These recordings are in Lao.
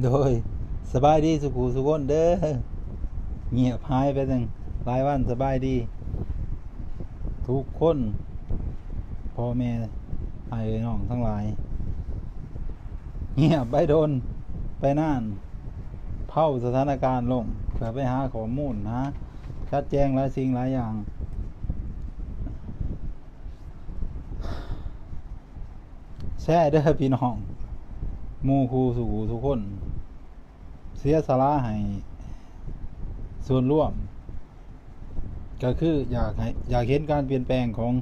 ໂດຍ ສະບາຍດີສູ່ຜູ້ສູ່ຄົນເດີ. ງຽບຫາຍໄປຕັ້ງຫຼາຍວັນ. ສະບາຍດີທຸກຄົນ ພໍ່ແມ່ອ້າຍເອື້ອຍນ້ອງທັງຫຼາຍ. ງຽບໄປດົນໄປນານ ເພົາສະຖານະການລົງ ເພື່ອໄປຫາຂໍ້ມູນ ຫາຈັດແຈງຫຼາຍສິ່ງຫຼາຍຢ່າງ. ແຊເດີພີ່ນ້ອງ ໝູ່ຄູ່ສູ່ຜູ້ສູ່ຄົນ ເສຍສະຫຼະໃຫ້ສ່ວນລວມ ກໍຄືຢາກໃຫ້ ຢາກເຫັນການປ່ຽນແປງຂອງ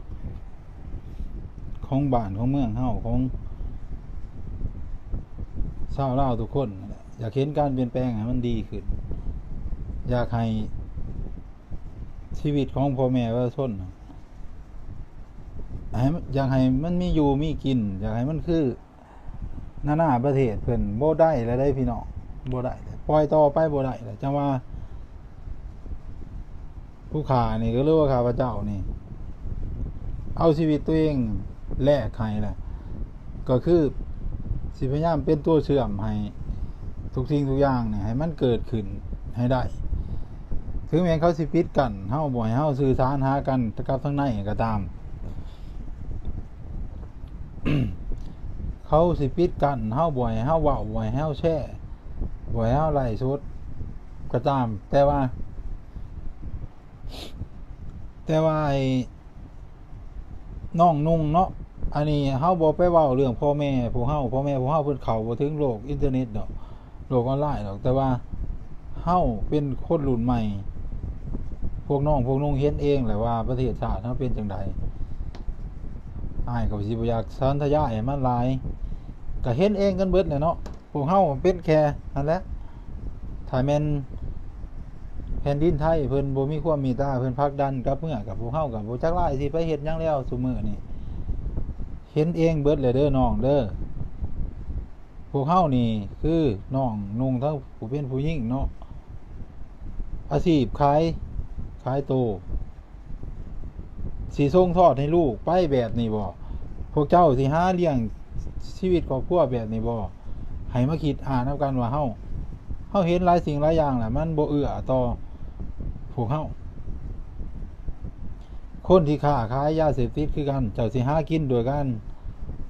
ຂອງບ້ານຂອງເມືອງເຮົາ ຂອງຊາວລາວທຸກຄົນ. ຢາກເຫັນການປ່ຽນແປງໃຫ້ມັນດີຂຶ້ນ ຢາກໃຫ້ຊີວິດຂອງພໍ່ແມ່ປະຊາຊົນ ໃຫ້ມັນ ຢາກໃຫ້ມັນມີຢູ່ມີກິນ ຢາກໃຫ້ມັນຄືນານາປະເທດເພິ່ນ. ບໍ່ໄດ້ແລ້ວເດ້ພີ່ນ້ອງ ບໍ່ໄດ້ແລ້ວ ປ່ອຍຕໍ່ໄປບໍ່ໄດ້ແລ້ວ. ຈັ່ງວ່າຜູ້ຂ້ານີ້ ກໍຫຼືວ່າຂ້າພະເຈົ້ານີ້ ເອົາຊີວິດຕົວເອງແລກໃຫ້ແລ້ວ ກໍຄືຊິພະຍາຍາມເປັນຕົວເຊື່ອມໃຫ້ທຸກສິ່ງທຸກຢ່າງນີ້ ໃຫ້ມັນເກີດຂຶ້ນໃຫ້ໄດ້. ເຖິງແມ່ນເຂົາຊິປິດກັ້ນເຮົາ ບໍ່ໃຫ້ເຮົາສື່ສານຫາກັນກັບທາງໃນກໍຕາມ, ເຂົາຊິປິດກັ້ນເຮົາ ບໍ່ໃຫ້ເຮົາເວົ້າ ບໍ່ໃຫ້ເຮົາແຊ ບໍ່ໃຫ້ເຮົາໄລຟ໌ສົດກໍຕາມ, ແຕ່ວ່າ ແຕ່ວ່າໄອ້ນ້ອງນຸ່ງເນາະ ອັນນີ້ເຮົາບໍ່ໄປເວົ້າເລື່ອງພໍ່ແມ່ພວກເຮົາ, ພໍ່ແມ່ພວກເຮົາເພິ່ນເຂົ້າບໍ່ເຖິງໂລກອິນເຕີເນັດດອກ, ໂລກອອນລາຍດອກ, ແຕ່ວ່າເຮົາເປັນຄົນລຸ້ນໃໝ່, ພວກນ້ອງພວກນຸ່ງເຫັນເອງແຫຼະວ່າປະເທດຊາດເຮົາເປັນຈັ່ງໃດ. ອ້າຍກໍຊິບໍ່ຢາກສານທະຍາຍໃຫ້ມັນຫຼາຍ, ກໍເຫັນເອງກັນເບິດແຫຼະເນາະ. ພວກເຮົາເປັນແຄ່ນັ້ນແຫຼະ, ຖ້າແມ່ນແຜ່ນດິນໄທເພິ່ນບໍ່ມີຄວາມເມດຕາ ເພິ່ນຜັກດັນກັບເມືອ ກັບພວກເຮົາກໍບໍ່ຈັກຫຼາຍຊິໄປເຮັດຫຍັງແລ້ວ. ຊຸມື້ນີ້ເຫັນເອງເບິດແຫຼະເດີນ້ອງເດີ. ພວກເຮົານີ້ຄືນ້ອງນຸ່ງ ທັງຜູ້ເປັນຜູ້ຍິງເນາະ, ອາຊີບຂາຍ ຂາຍໂຕ ຊິສົ່ງທອດໃຫ້ລູກໄປແບບນີ້ບໍ? ພວກເຈົ້າຊິຫາລ້ຽງຊີວິດຄອບຄົວແບບນີ້ບໍ? ໃຫ້ມາຄິດອ່ານນຳກັນວ່າເຮົາ ເຮົາເຫັນຫຼາຍສິ່ງຫຼາຍຢ່າງແລ້ວ ມັນບໍ່ເອື້ອຕໍ່ພວກເຮົາ. ຄົນທີ່ຄ້າຂາຍຢາເສບຕິດຄືກັນ, ເຈົ້າຊິຫາກິນໂດຍການ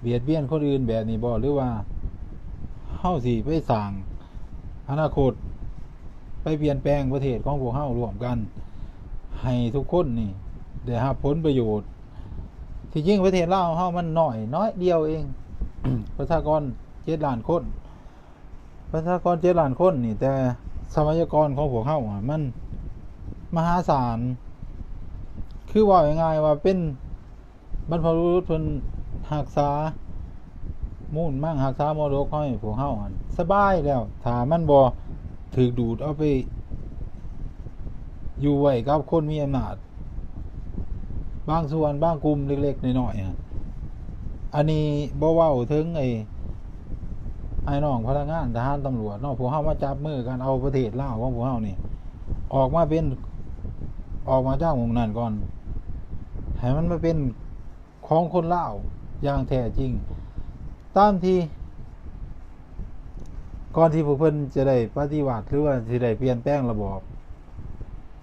ບຽດບຽນຄົນອື່ນແບບນີ້ບໍ? ຫຼືວ່າເຮົາຊິໄປສ້າງອະນາຄົດ ໄປປ່ຽນແປງປະເທດຂອງພວກເຮົາຮ່ວມກັນ ໃຫ້ທຸກຄົນນີ້ໄດ້ຮັບຜົນປະໂຫຍດ. ທີ່ຈິງປະເທດລາວເຮົາມັນນ້ອຍ ນ້ອຍດຽວເອງ, ປະຊາກອນເຈັດລ້ານຄົນ, ປະຊາກອນເຈັດລ້ານຄົນນີ້ ແຕ່ຊັບພະຍາກອນຂອງພວກເຮົາອະ ມັນມະຫາສານ, ຄືເວົ້າງ່າຍໆວ່າເປັນ ບັນພະບຸລຸດເພິ່ນຮັກສາມູນມັງ ຮັກສາມໍລະດົກເຮົາໃຫ້ພວກເຮົາຫັ້ນ ສະບາຍແລ້ວ. ຖ້າມັນບໍ່ຖືກດູດເອົາໄປຢູ່ໄວ້ກັບຄົນມີອຳນາດບາງສ່ວນບາງກຸ່ມເລັກໆນ້ອຍໆຫັ້ນ, ອັນນີ້ບໍ່ເວົ້າເຖິງໄອ້ ອ້າຍນ້ອງພະນັກງານທະຫານຕຳຫຼວດເນາະ, ພວກເຮົາມາຈັບມືກັນເອົາປະເທດລາວຂອງພວກເຮົານີ້ອອກມາເປັນ ອອກມາຈາກໝ່ອງນັ້ນກ່ອນ ໃຫ້ມັນມາເປັນຂອງຄົນລາວຢ່າງແທ້ຈິງ ຕາມທີ່ ກ່ອນທີ່ພວກເພິ່ນຈະໄດ້ປະຕິວັດ ຫຼືວ່າຊິໄດ້ປ່ຽນແປງລະບອບ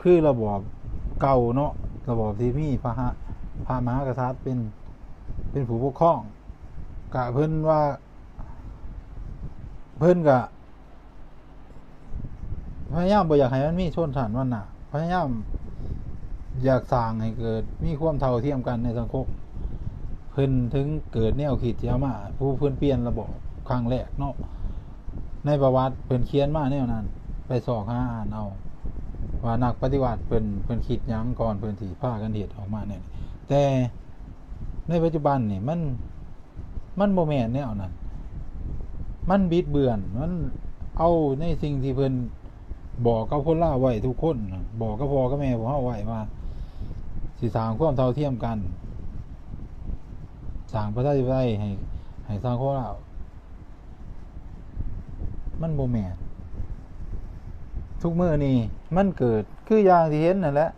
ຄືລະບອບເກົ່າເນາະ, ລະບອບທີ່ມີພະຫະ ພະມະຫາກະສັດເປັນ ເປັນຜູ້ປົກຄອງ, ກະເພິ່ນວ່າ ເພິ່ນກະ ພະຍາຍາມບໍ່ຢາກໃຫ້ມັນມີຊົນຊັ້ນວັນນະ, ພະຍາຍາມຢາກສ້າງໃຫ້ເກີດມີຄວາມເທົ່າທຽມກັນໃນສັງຄົມ, ເພິ່ນເຖິງເກີດແນວຄິດທີ່ເອົາມາ ຜູ້ເພິ່ນປ່ຽນລະບອບຄັ້ງແລກເນາະ. ໃນປະຫວັດເພິ່ນຂຽນມາແນວນັ້ນ, ໄປຊອກຫາອ່ານເອົາວ່ານັກປະຕິວັດເພິ່ນ ເພິ່ນຄິດຫຍັງກ່ອນເພິ່ນຊິພາກັນເຮັດອອກມາແນວນີ້. ແຕ່ໃນປັດຈຸບັນນີ້ມັນ ມັນບໍ່ແມ່ນແນວນັ້ນ, ມັນບິດເບືອນ, ມັນເອົາໃນສິ່ງທີ່ເພິ່ນບອກກັບຄົນລາວໄວ້ທຸກຄົນ, ບອກກັບພໍ່ກັບແມ່ພວກເຮົາໄວ້ວ່າ ຊິສ້າງຄວາມເທົ່າທຽມກັນ, ສ້າງປະຊາທິປະໄຕໃຫ້ ໃຫ້ສັງຄົມລາວ. ມັນບໍ່ແມ່ນ. ທຸກມື້ນີ້ມັນເກີດຄືຢ່າງທີ່ເຫັນນັ້ນແຫຼະ,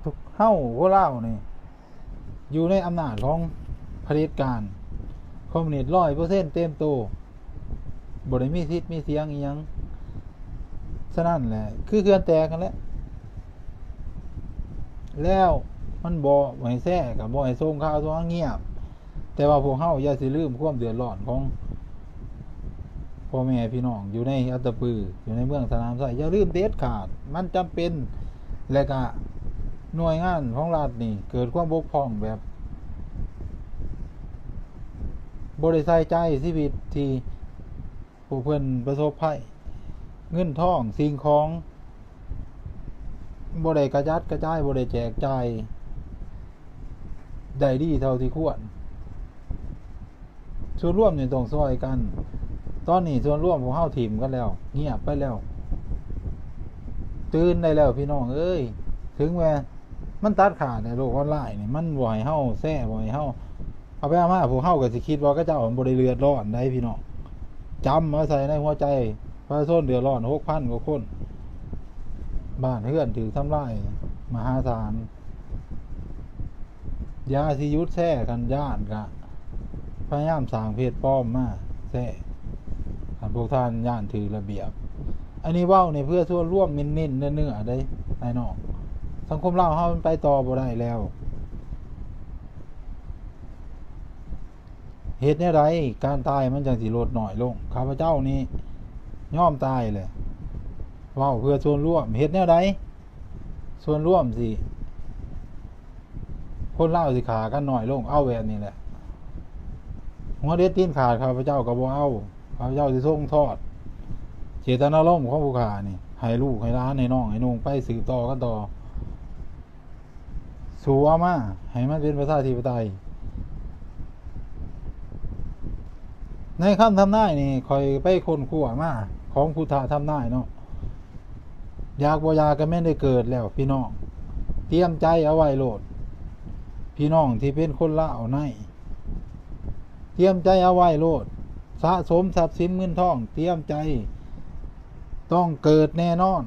ທຸກ ເຮົາຄົນລາວນີ້ ຢູ່ໃນອຳນາດຂອງຜະເດັດການຄອມມູນິດຮ້ອຍເປີເຊັນເຕັມໂຕ. ບໍ່ໄດ້ມີສິດມີສຽງອີ່ຫຍັງ. ສະນັ້ນແຫຼະ ຄືເຂື່ອນແຕກຫັ້ນແຫຼະ ແລ້ວມັນບໍ່ໃຫ້ແຊ ກໍບໍ່ໃຫ້ສົ່ງຂ່າວ ສ່ວນງຽບ. ແຕ່ວ່າພວກເຮົາຢ່າຊິລືມຄວາມເດືອດຮ້ອນຂອງພໍ່ແມ່ພີ່ນ້ອງຢູ່ໃນອັດຕະປື ຢູ່ໃນເມືອງສະໜາມໄຊ, ຢ່າລືມເດັດຂາດ, ມັນຈຳເປັນ. ແລະກະໜ່ວຍງານຂອງລັດນີ້ເກີດຄວາມບົກຜ່ອງແບບ ບໍ່ໄດ້ໃສ່ໃຈຊີວິດທີ່ຜູ້ເພິ່ນປະສົບໄພ, ເງິນທອງ, ສິ່ງຂອງ ບໍ່ໄດ້ກະຈັດກະຈາຍ, ບໍ່ໄດ້ແຈກຈ່າຍໄດ້ດີເທົ່າທີ່ຄວນ. ສ່ວນລວມນີ້ຕ້ອງຊ່ອຍກັນ. ຕອນນີ້ສ່ວນລວມພວກເຮົາຖິ້ມກັນແລ້ວ, ງຽບໄປແລ້ວ. ຕື່ນໄດ້ແລ້ວພີ່ນ້ອງເອີຍ. ເຖິງແມ່ນມັນຕັດຂາດໃນໂລກອອນລາຍນີ້, ມັນບໍ່ໃຫ້ເຮົາແຊ, ບໍ່ໃຫ້ເຮົາ ເອົາໄປເອົາມາ ພວກເຮົາກໍຊິຄິດວ່າເຂົາເຈົ້າບໍ່ໄດ້ເດືອດຮ້ອນໃດ໋ພີ່ນ້ອງ. ຈຳມາໃສ່ໃນຫົວໃຈ, ປະຊາຊົນເດືອດຮ້ອນຫົກພັນກວ່າຄົນ, ບ້ານເຮືອນຖືກທຳລາຍມະຫາສານ. ຢ່າຊິຢຸດແຊ, ຄັນຢ້ານກະພະຍາຍາມສ້າງເພຈປອມມາແຊ, ຄັນພວກທ່ານຢ້ານຖືກລະບຽບ. ອັນນີ້ເວົ້ານີ້ເພື່ອສ່ວນລວມເນັ້ນໆເນື້ອໆເດ້ອ້າຍນ້ອງ. ສັງຄົມລາວເຮົາມັນໄປຕໍ່ບໍ່ໄດ້ແລ້ວ. ເຮັດແນວໃດການຕາຍມັນຈັ່ງຊິລົດນ້ອຍລົງ? ຂ້າພະເຈົ້ານີ້ຍອມຕາຍແຫຼະ. ເວົ້າເພື່ອສ່ວນລວມ. ເຮັດແນວໃດສ່ວນລວມຊິ ຄົນລາວຊິຂ້າກັນນ້ອຍລົງ? ເອົາແບບນີ້ແຫຼະ. ຫົວເດັດຕີນຂາດ ຂ້າພະເຈົ້າກໍບໍ່ເອົາ. ຂ້າພະເຈົ້າຊິສົ່ງທອດເຈດຕະນາລົມຂອງຜູ້ຂ້ານີ້ ໃຫ້ລູກໃຫ້ຫຼານ ໃຫ້ນ້ອງໃຫ້ນຸ່ງ ໄປສືບຕໍ່ກັນຕໍ່. ສູ້ເອົາມາໃຫ້ມັນເປັນປະຊາທິປະໄຕ. ໃນຄຳທຳນາຍນີ້ ຂ້ອຍໄປຄົ້ນຄວ້າມາຂອງພຸດທະທຳນາຍເນາະ, ຢາກບໍ່ຢາກກໍແມ່ນໄດ້ເກີດແລ້ວພີ່ນ້ອງ. ຕຽມໃຈເອົາໄວ້ໂລດ ພີ່ນ້ອງທີ່ເປັນຄົນລາວໃນ, ຕຽມໃຈເອົາໄວ້ໂລດ. ສະສົມຊັບສິນເງິນທອງ, ຕຽມໃຈ, ຕ້ອງເກີດແນ່ນອນ.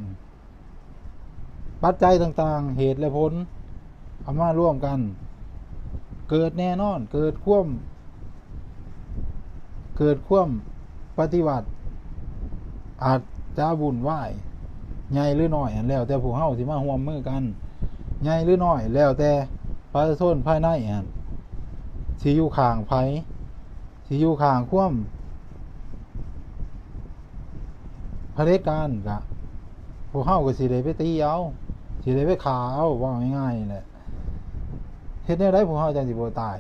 ປັດໄຈຕ່າງໆ ເຫດ ແລະ ຜົນ ເອົາມາລວມກັນ ເກີດແນ່ນອນ, ເກີດຄວາມ ເກີດຄວາມປະຕິວັດ. ອາດຈະວຸ່ນວາຍໃຫຍ່ ຫຼື ນ້ອຍ ອັນ ແລ້ວແຕ່ພວກເຮົາຊິມາຮ່ວມມືກັນ. ໃຫຍ່ ຫຼື ນ້ອຍ ແລ້ວແຕ່ປະຊາຊົນພາຍໃນຫັ້ນຊິຢູ່ຂ້າງໃຜ, ຊິຢູ່ຂ້າງຄວາມຜະເດັດການ ກະ ພວກເຮົາກໍຊິໄດ້ໄປຕີເອົາ, ຊິໄດ້ໄປຂ້າເອົາ, ເວົ້າງ່າຍໆແຫຼະ. ເຮັດແນວໃດພວກເຮົາຈັ່ງຊິບໍ່ຕາຍ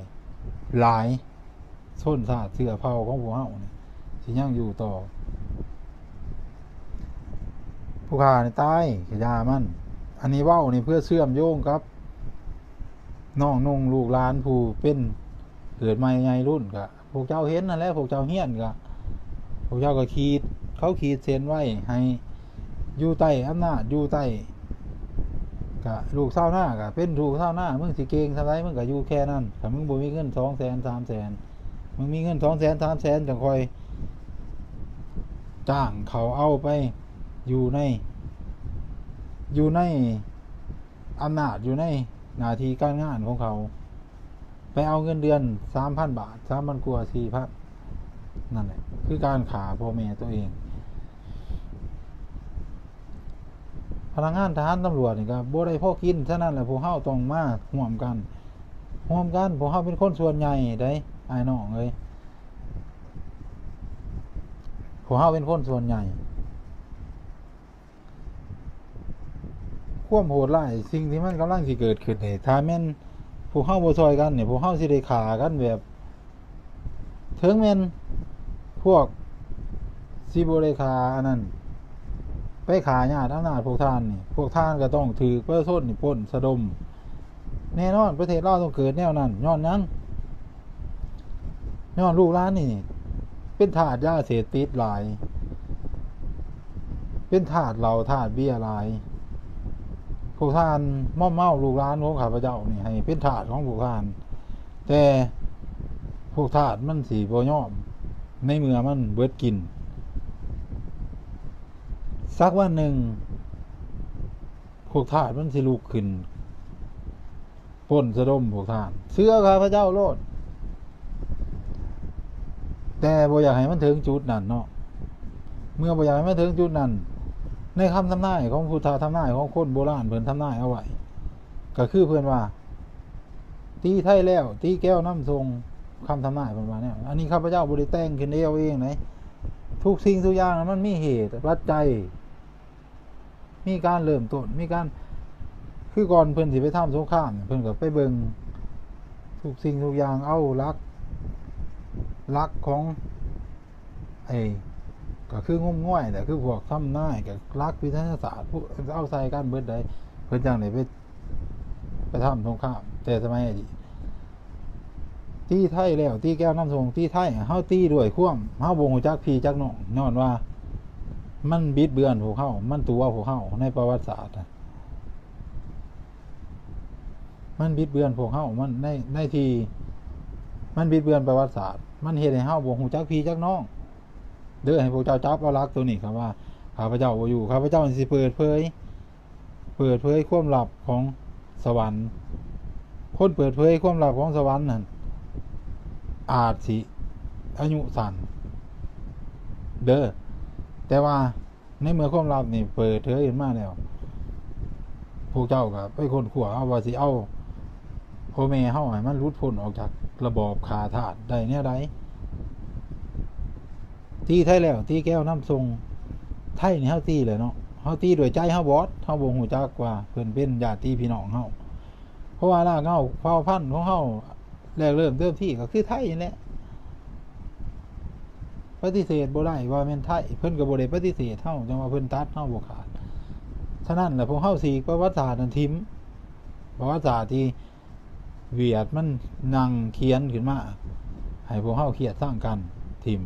ຫຼາຍ? ຊົນຊາດເຊື້ອເຜົ່າຂອງພວກເຮົານີ້ຊິຍັງຢູ່ຕໍ່. ຜູ້ຂ້ານີ້ຕາຍກະຢ່າມັນ. ອັນນີ້ເວົ້ານີ້ເພື່ອເຊື່ອມໂຍງກັບນ້ອງນຸ່ງລູກຫຼານຜູ້ເປັນເກີດໃໝ່ໃຫຍ່ລຸ້ນ ກະ ພວກເຈົ້າເຫັນຫັ້ນແຫຼະ, ພວກເຈົ້າຮຽນກະ ພວກເຈົ້າກໍຂີດ, ເຂົາຂີດເສັ້ນໄວ້ໃຫ້ຢູ່ໃຕ້ອຳນາດ, ຢູ່ໃຕ້ ກະ ລູກຊາວນາກະເປັນລູກຊາວນາ, ມຶງຊິເກັ່ງສ່ຳໃດ ມຶງກະຢູ່ແຄ່ນັ້ນ. ຖ້າມຶງບໍ່ມີເງິນສອງແສນ ສາມແສນ, ມຶງມີເງິນສອງແສນ ສາມແສນ ຈັ່ງຄ່ອຍຈ້າງເຂົາເອົາໄປຢູ່ໃນ ຢູ່ໃນອຳນາດ, ຢູ່ໃນໜ້າທີ່ການງານຂອງເຂົາ. ໄປເອົາເງິນເດືອນສາມພັນບາດ, ສາມພັນກວ່າ ສີ່ພັນ, ນັ້ນແຫຼະ ຄືການຂ້າພໍ່ແມ່ຕົວເອງ. ພະນັກງານທະຫານຕຳຫຼວດນີ້ກໍບໍ່ໄດ້ພໍກິນ, ສະນັ້ນແຫຼະ ພວກເຮົາຕ້ອງມາຮ່ວມກັນ, ຮ່ວມກັນ. ພວກເຮົາເປັນຄົນສ່ວນໃຫຍ່ເດ້ ອ້າຍນ້ອງເອີຍ, ພວກເຮົາເປັນຄົນສ່ວນໃຫຍ່. ຄວາມໂຫດຮ້າຍ ສິ່ງທີ່ມັນກຳລັງຊິເກີດຂຶ້ນນີ້ ຖ້າແມ່ນພວກເຮົາບໍ່ຊ່ອຍກັນນີ້ ພວກເຮົາຊິໄດ້ຂ້າກັນແບບ ເຖິງແມ່ນພວກຊິບໍ່ໄດ້ຂ້າອັນນັ້ນ ໄປຂ້າຍາດອຳນາດພວກທ່ານນີ້ ພວກທ່ານກໍຕ້ອງຖືກປະຊາຊົນນີ້ປຸ້ນສະດົມ. ແນ່ນອນ ປະເທດລາວຕ້ອງເກີດແນວນັ້ນ. ຍ້ອນຫຍັງ? ຍ້ອນລູກຫຼານນີ້ເປັນທາດຢາເສບຕິດຫຼາຍ, ເປັນທາດເຫຼົ້າທາດເບຍຫຼາຍ. ພວກທ່ານມອມເມົາລູກຫຼານຂອງຂ້າພະເຈົ້ານີ້ໃຫ້ເປັນທາດຂອງພວກທ່ານ, ແຕ່ພວກທາດມັນຊິບໍ່ຍອມ ໃນເມື່ອມັນເບິດກິນ. ສັກວັນໜຶ່ງ ພວກທາດມັນຊິລຸກຂຶ້ນ ປົ້ນສະດົມພວກທ່ານ. ເຊື່ອຂ້າພະເຈົ້າໂລດ. ແຕ່ບໍ່ຢາກໃຫ້ມັນເຖິງຈຸດນັ້ນເນາະ. ເມື່ອບໍ່ຢາກໃຫ້ມາເຖິງຈຸດນັ້ນ, ໃນຄຳທຳນາຍຂອງພຸດທະທຳນາຍຂອງຄົນໂບລານເພິ່ນທຳນາຍເອົາໄວ້ ກໍຄືເພິ່ນວ່າ ຕີໄທແລ້ວ ຕີແກ້ວນຳສົ່ງ, ຄຳທຳນາຍເພິ່ນວ່າແນວ. ອັນນີ້ຂ້າພະເຈົ້າບໍ່ໄດ້ແຕ່ງຂຶ້ນເອງເອງໃດ, ທຸກສິ່ງທຸກຢ່າງມັນມີເຫດປັດໄຈ ມີການເລີ່ມຕົ້ນ ມີການ ຄືກ່ອນເພິ່ນຊິໄປທຳສົງຄາມ ເພິ່ນກໍໄປເບິ່ງທຸກສິ່ງທຸກຢ່າງ ເອົາຫຼັກ ຫຼັກຂອງ ໄອ້ ກໍຄືງົມງວາຍແຫຼະ ຄືພວກທຳນາຍ ກໍຫຼັກວິທະຍາສາດ ພວກ ເອົາໃສ່ກັນເບິດໃດ ເພິ່ນຈັ່ງໄດ້ໄປ ໄປທຳສົງຄາມ ແຕ່ສະໄໝອະດີດ ຕີໄທແລ້ວ ຕີແກ້ວນຳສົ່ງ ຕີໄທ ເຮົາຕີດ້ວຍຄວາມ ເຮົາບໍ່ຮູ້ຈັກພີ່ຈັກນ້ອງ ຍ້ອນວ່າມັນບິດເບືອນພວກເຮົາ ມັນຕົວະພວກເຮົາໃນປະຫວັດສາດ ມັນບິດເບືອນພວກເຮົາ ມັນໃນ ໃນທີ່ມັນບິດເບືອນປະຫວັດສາດ ມັນເຮັດໃຫ້ເຮົາບໍ່ຮູ້ຈັກພີ່ຈັກນ້ອງເດີ. ໃຫ້ພວກເຈົ້າຈັບເອົາຫຼັກໂຕນີ້ ຄຳວ່າຂ້າພະເຈົ້າບໍ່ຢູ່ ຂ້າພະເຈົ້າຊິເປີດເຜີຍ ເປີດເຜີຍຄວາມລັບຂອງສະຫວັນ. ຄົນເປີດເຜີຍຄວາມລັບຂອງສະຫວັນນັ້ນ ອາດຊິອາຍຸສັ້ນເດີ ແຕ່ວ່າ ໃນເມື່ອຄວາມລັບນີ້ເປີດເຜີຍຂຶ້ນມາແລ້ວ ພວກເຈົ້າກໍໄປຄົ້ນຄວ້າເອົາວ່າຊິເອົາພໍ່ແມ່ເຮົາໃຫ້ມັນຫຼຸດພົ້ນອອກຈາກລະບອບຂ້າທາດໄດ້ແນວໃດ. ຕີໄທແລ້ວ ຕີແກ້ວນຳສົ່ງ ໄທນີ້ເຮົາຕີແຫຼະເນາະ ເຮົາຕີດ້ວຍໃຈເຮົາບອດ ເຮົາບໍ່ຮູ້ຈັກວ່າເພິ່ນເປັນຍາດຕິພີ່ນ້ອງເຮົາ ເພາະວ່າລາກເຫງົ້າເຜົ່າພັນຂອງເຮົາ ແລກເລີ່ມເດີມທີກໍຄືໄທນີ້ແຫຼະ ປະຕິເສດບໍ່ໄດ້ວ່າແມ່ນໄທ ເພິ່ນກໍບໍ່ໄດ້ປະຕິເສດເຮົາ ຈັ່ງວ່າເພິ່ນຕັດເຮົາບໍ່ຂາດ. ສະນັ້ນແຫຼະ ພວກເຮົາສີກປະຫວັດສາດນັ້ນຖິ້ມ ປະຫວັດສາດທີ່ຫວຽດມັນນັ່ງຂຽນຂຶ້ນມາ ໃຫ້ພວກເຮົາຄຽດຊັງກັນຖິ້ມ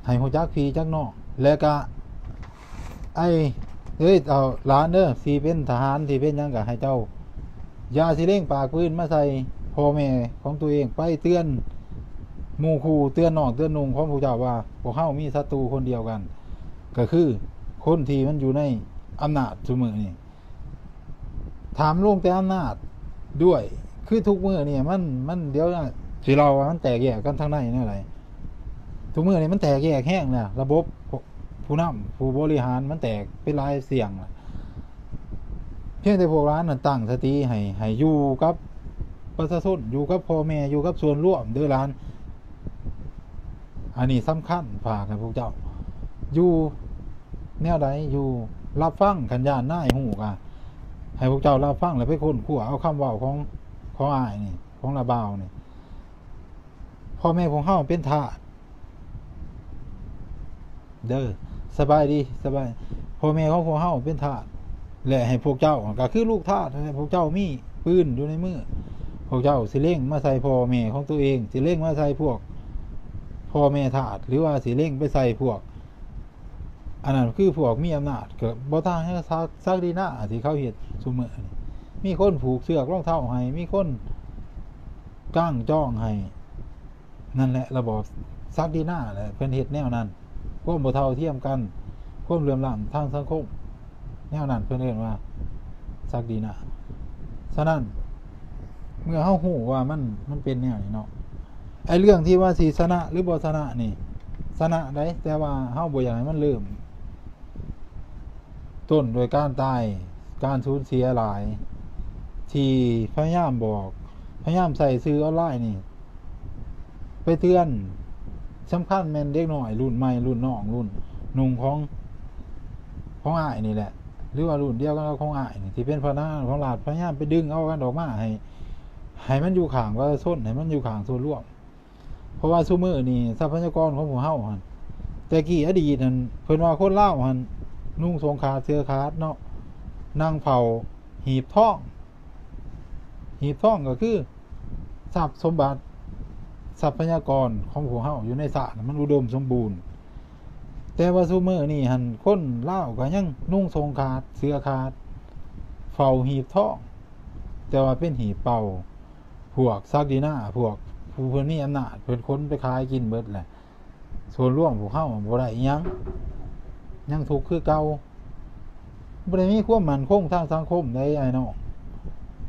ໃຫ້ຮູ້ຈັກພີ່ຈັກນ້ອງ ແລະກະ ໄອ້ ເອີຍ ເອົາ ຫຼານເດີ ຊິເປັນທະຫານ ຊິເປັນຫຍັງກໍໃຫ້ເຈົ້າ ຢ່າຊິເລັງປາກປືນມາໃສ່ພໍ່ແມ່ຂອງຕົວເອງ ໄປເຕືອນໝູ່ຄູ່ ເຕືອນນ້ອງເຕືອນນຸ່ງຂອງພວກເຈົ້າວ່າ ພວກເຮົາມີສັດຕູຄົນດຽວກັນ ກໍຄືຄົນທີ່ມັນຢູ່ໃນອຳນາດຊຸມື້ນີ້. ຖາມລົງແຕ່ອຳນາດດ້ວຍ ຄືທຸກມື້ນີ້ມັນ ມັນ ດຽວນະ ຊິເລົ່າວ່າມັນແຕກແຍກກັນທາງໃນແນວໃດ. ທຸກມື້ນີ້ມັນແຕກແຍກແຮງແລ້ວ ລະບົບຜູ້ນຳ ຜູ້ບໍລິຫານມັນແຕກເປັນຫຼາຍສ່ຽງແລ້ວ. ພຽງແຕ່ພວກຫຼານນັ້ນຕັ້ງສະຕິໃຫ້ ໃຫ້ຢູ່ກັບປະຊາຊົນ ຢູ່ກັບພໍ່ແມ່ ຢູ່ກັບສ່ວນລວມເດີຫຼານ. ອັນນີ້ສຳຄັນ ຝາກໃຫ້ພວກເຈົ້າຢູ່ແນວໃດ ຢູ່ ຮັບຟັງ ຄັນຢ້ານນາຍຮູ້ກະໃຫ້ພວກເຈົ້າຮັບຟັງ ແລ້ວໄປຄົ້ນຄວ້າເອົາຄຳເວົ້າຂອງ ຂອງອ້າຍນີ້ ຂອງລາວບ່າວນີ້. ພໍ່ແມ່ພວກເຮົາເປັນທາດເດີ ສະບາຍດີ ສະບາຍ ພໍ່ແມ່ຂອງພວກເຮົາເປັນທາດ ແລະ ໃຫ້ພວກເຈົ້າກໍຄືລູກທາດ ໃຫ້ພວກເຈົ້າມີປືນຢູ່ໃນມື ພວກເຈົ້າຊິເລັງມາໃສ່ພໍ່ແມ່ຂອງຕົວເອງ ຊິເລັງມາໃສ່ພວກພໍ່ແມ່ທາດ ຫຼືວ່າຊິເລັງໄປໃສ່ພວກ ອັນນັ້ນຄືພວກມີອຳນາດ ກໍບໍ່ຕ່າງຫຍັງກັບສັກ ສັກດິນາທີ່ເຂົາເຮັດຊຸມື້ນີ້ ມີຄົນຜູກເຊືອກລອງເທົ້າໃຫ້ ມີຄົນກາງຈອງໃຫ້ ນັ້ນແຫຼະ ລະບອບສັກດິນາແຫຼະ ເພິ່ນເຮັດແນວນັ້ນ ຄວາມບໍ່ເທົ່າທຽມກັນ ຄວາມເຫຼື່ອມລ້ຳທາງສັງຄົມ ແນວນັ້ນເພິ່ນເອີ້ນວ່າສັກດິນາ. ສະນັ້ນ ເມື່ອເຮົາຮູ້ວ່າມັນ ມັນເປັນແນວນີ້ເນາະ ໄອ້ເລື່ອງທີ່ວ່າຊິຊະນະ ຫຼື ບໍ່ຊະນະນີ້ ຊະນະໄດ໋ ແຕ່ວ່າເຮົາບໍ່ຢາກໃຫ້ມັນເລີ່ມຕົ້ນດ້ວຍການຕາຍ ການສູນເສຍຫຼາຍ ທີ່ພະຍາຍາມບອກ ພະຍາຍາມໃຊ້ສື່ອອນລາຍນີ້ໄປເຕືອນ ສຳຄັນແມ່ນເດັກນ້ອຍລຸ້ນໃໝ່ ລຸ້ນນ້ອງ ລຸ້ນນຸ່ງຂອງ ຂອງອ້າຍນີ້ແຫຼະ ຫຼືວ່າລຸ້ນດຽວກັນກັບຂອງອ້າຍນີ້ ທີ່ເປັນພະນັກງານຂອງລັດ ພະຍາຍາມໄປດຶງເອົາກັນອອກມາໃຫ້ ໃຫ້ມັນຢູ່ຂ້າງປະຊາຊົນ ໃຫ້ມັນຢູ່ຂ້າງສ່ວນລວມ. ເພາະວ່າຊຸມື້ນີ້ຊັບພະຍາກອນຂອງພວກເຮົາຫັ້ນ ແຕ່ກີ້ອະດີດຫັ້ນ ເພິ່ນວ່າຄົນລາວຫັ້ນນຸ່ງສົ້ງຂາດເສື້ອຂາດເນາະ ນັ່ງເຝົ້າ ຫີບທອງ ຫີບທອງກໍຄືຊັບສົມບັດ ຊັບພະຍາກອນຂອງພວກເຮົາຢູ່ໃນຊາດ ມັນອຸດົມສົມບູນ. ແຕ່ວ່າຊຸມື້ນີ້ຫັ້ນ ຄົນລາວກໍຍັງນຸ່ງສົ້ງຂາດເສື້ອຂາດ ເຝົ້າຫີບທອງ ແຕ່ວ່າເປັນຫີບເປົ່າ. ພວກສັກດິນາ ພວກຜູ້ເພິ່ນມີອຳນາດ ເພິ່ນຂົນໄປຂາຍກິນເບິດແຫຼະ. ສ່ວນລວມພວກເຮົາບໍ່ໄດ້ອີ່ຫຍັງ ຍັງທຸກຄືເກົ່າ ບໍ່ໄດ້ມີຄວາມໝັ້ນຄົງທາງສັງຄົມໃດອ້າຍນ້ອງ.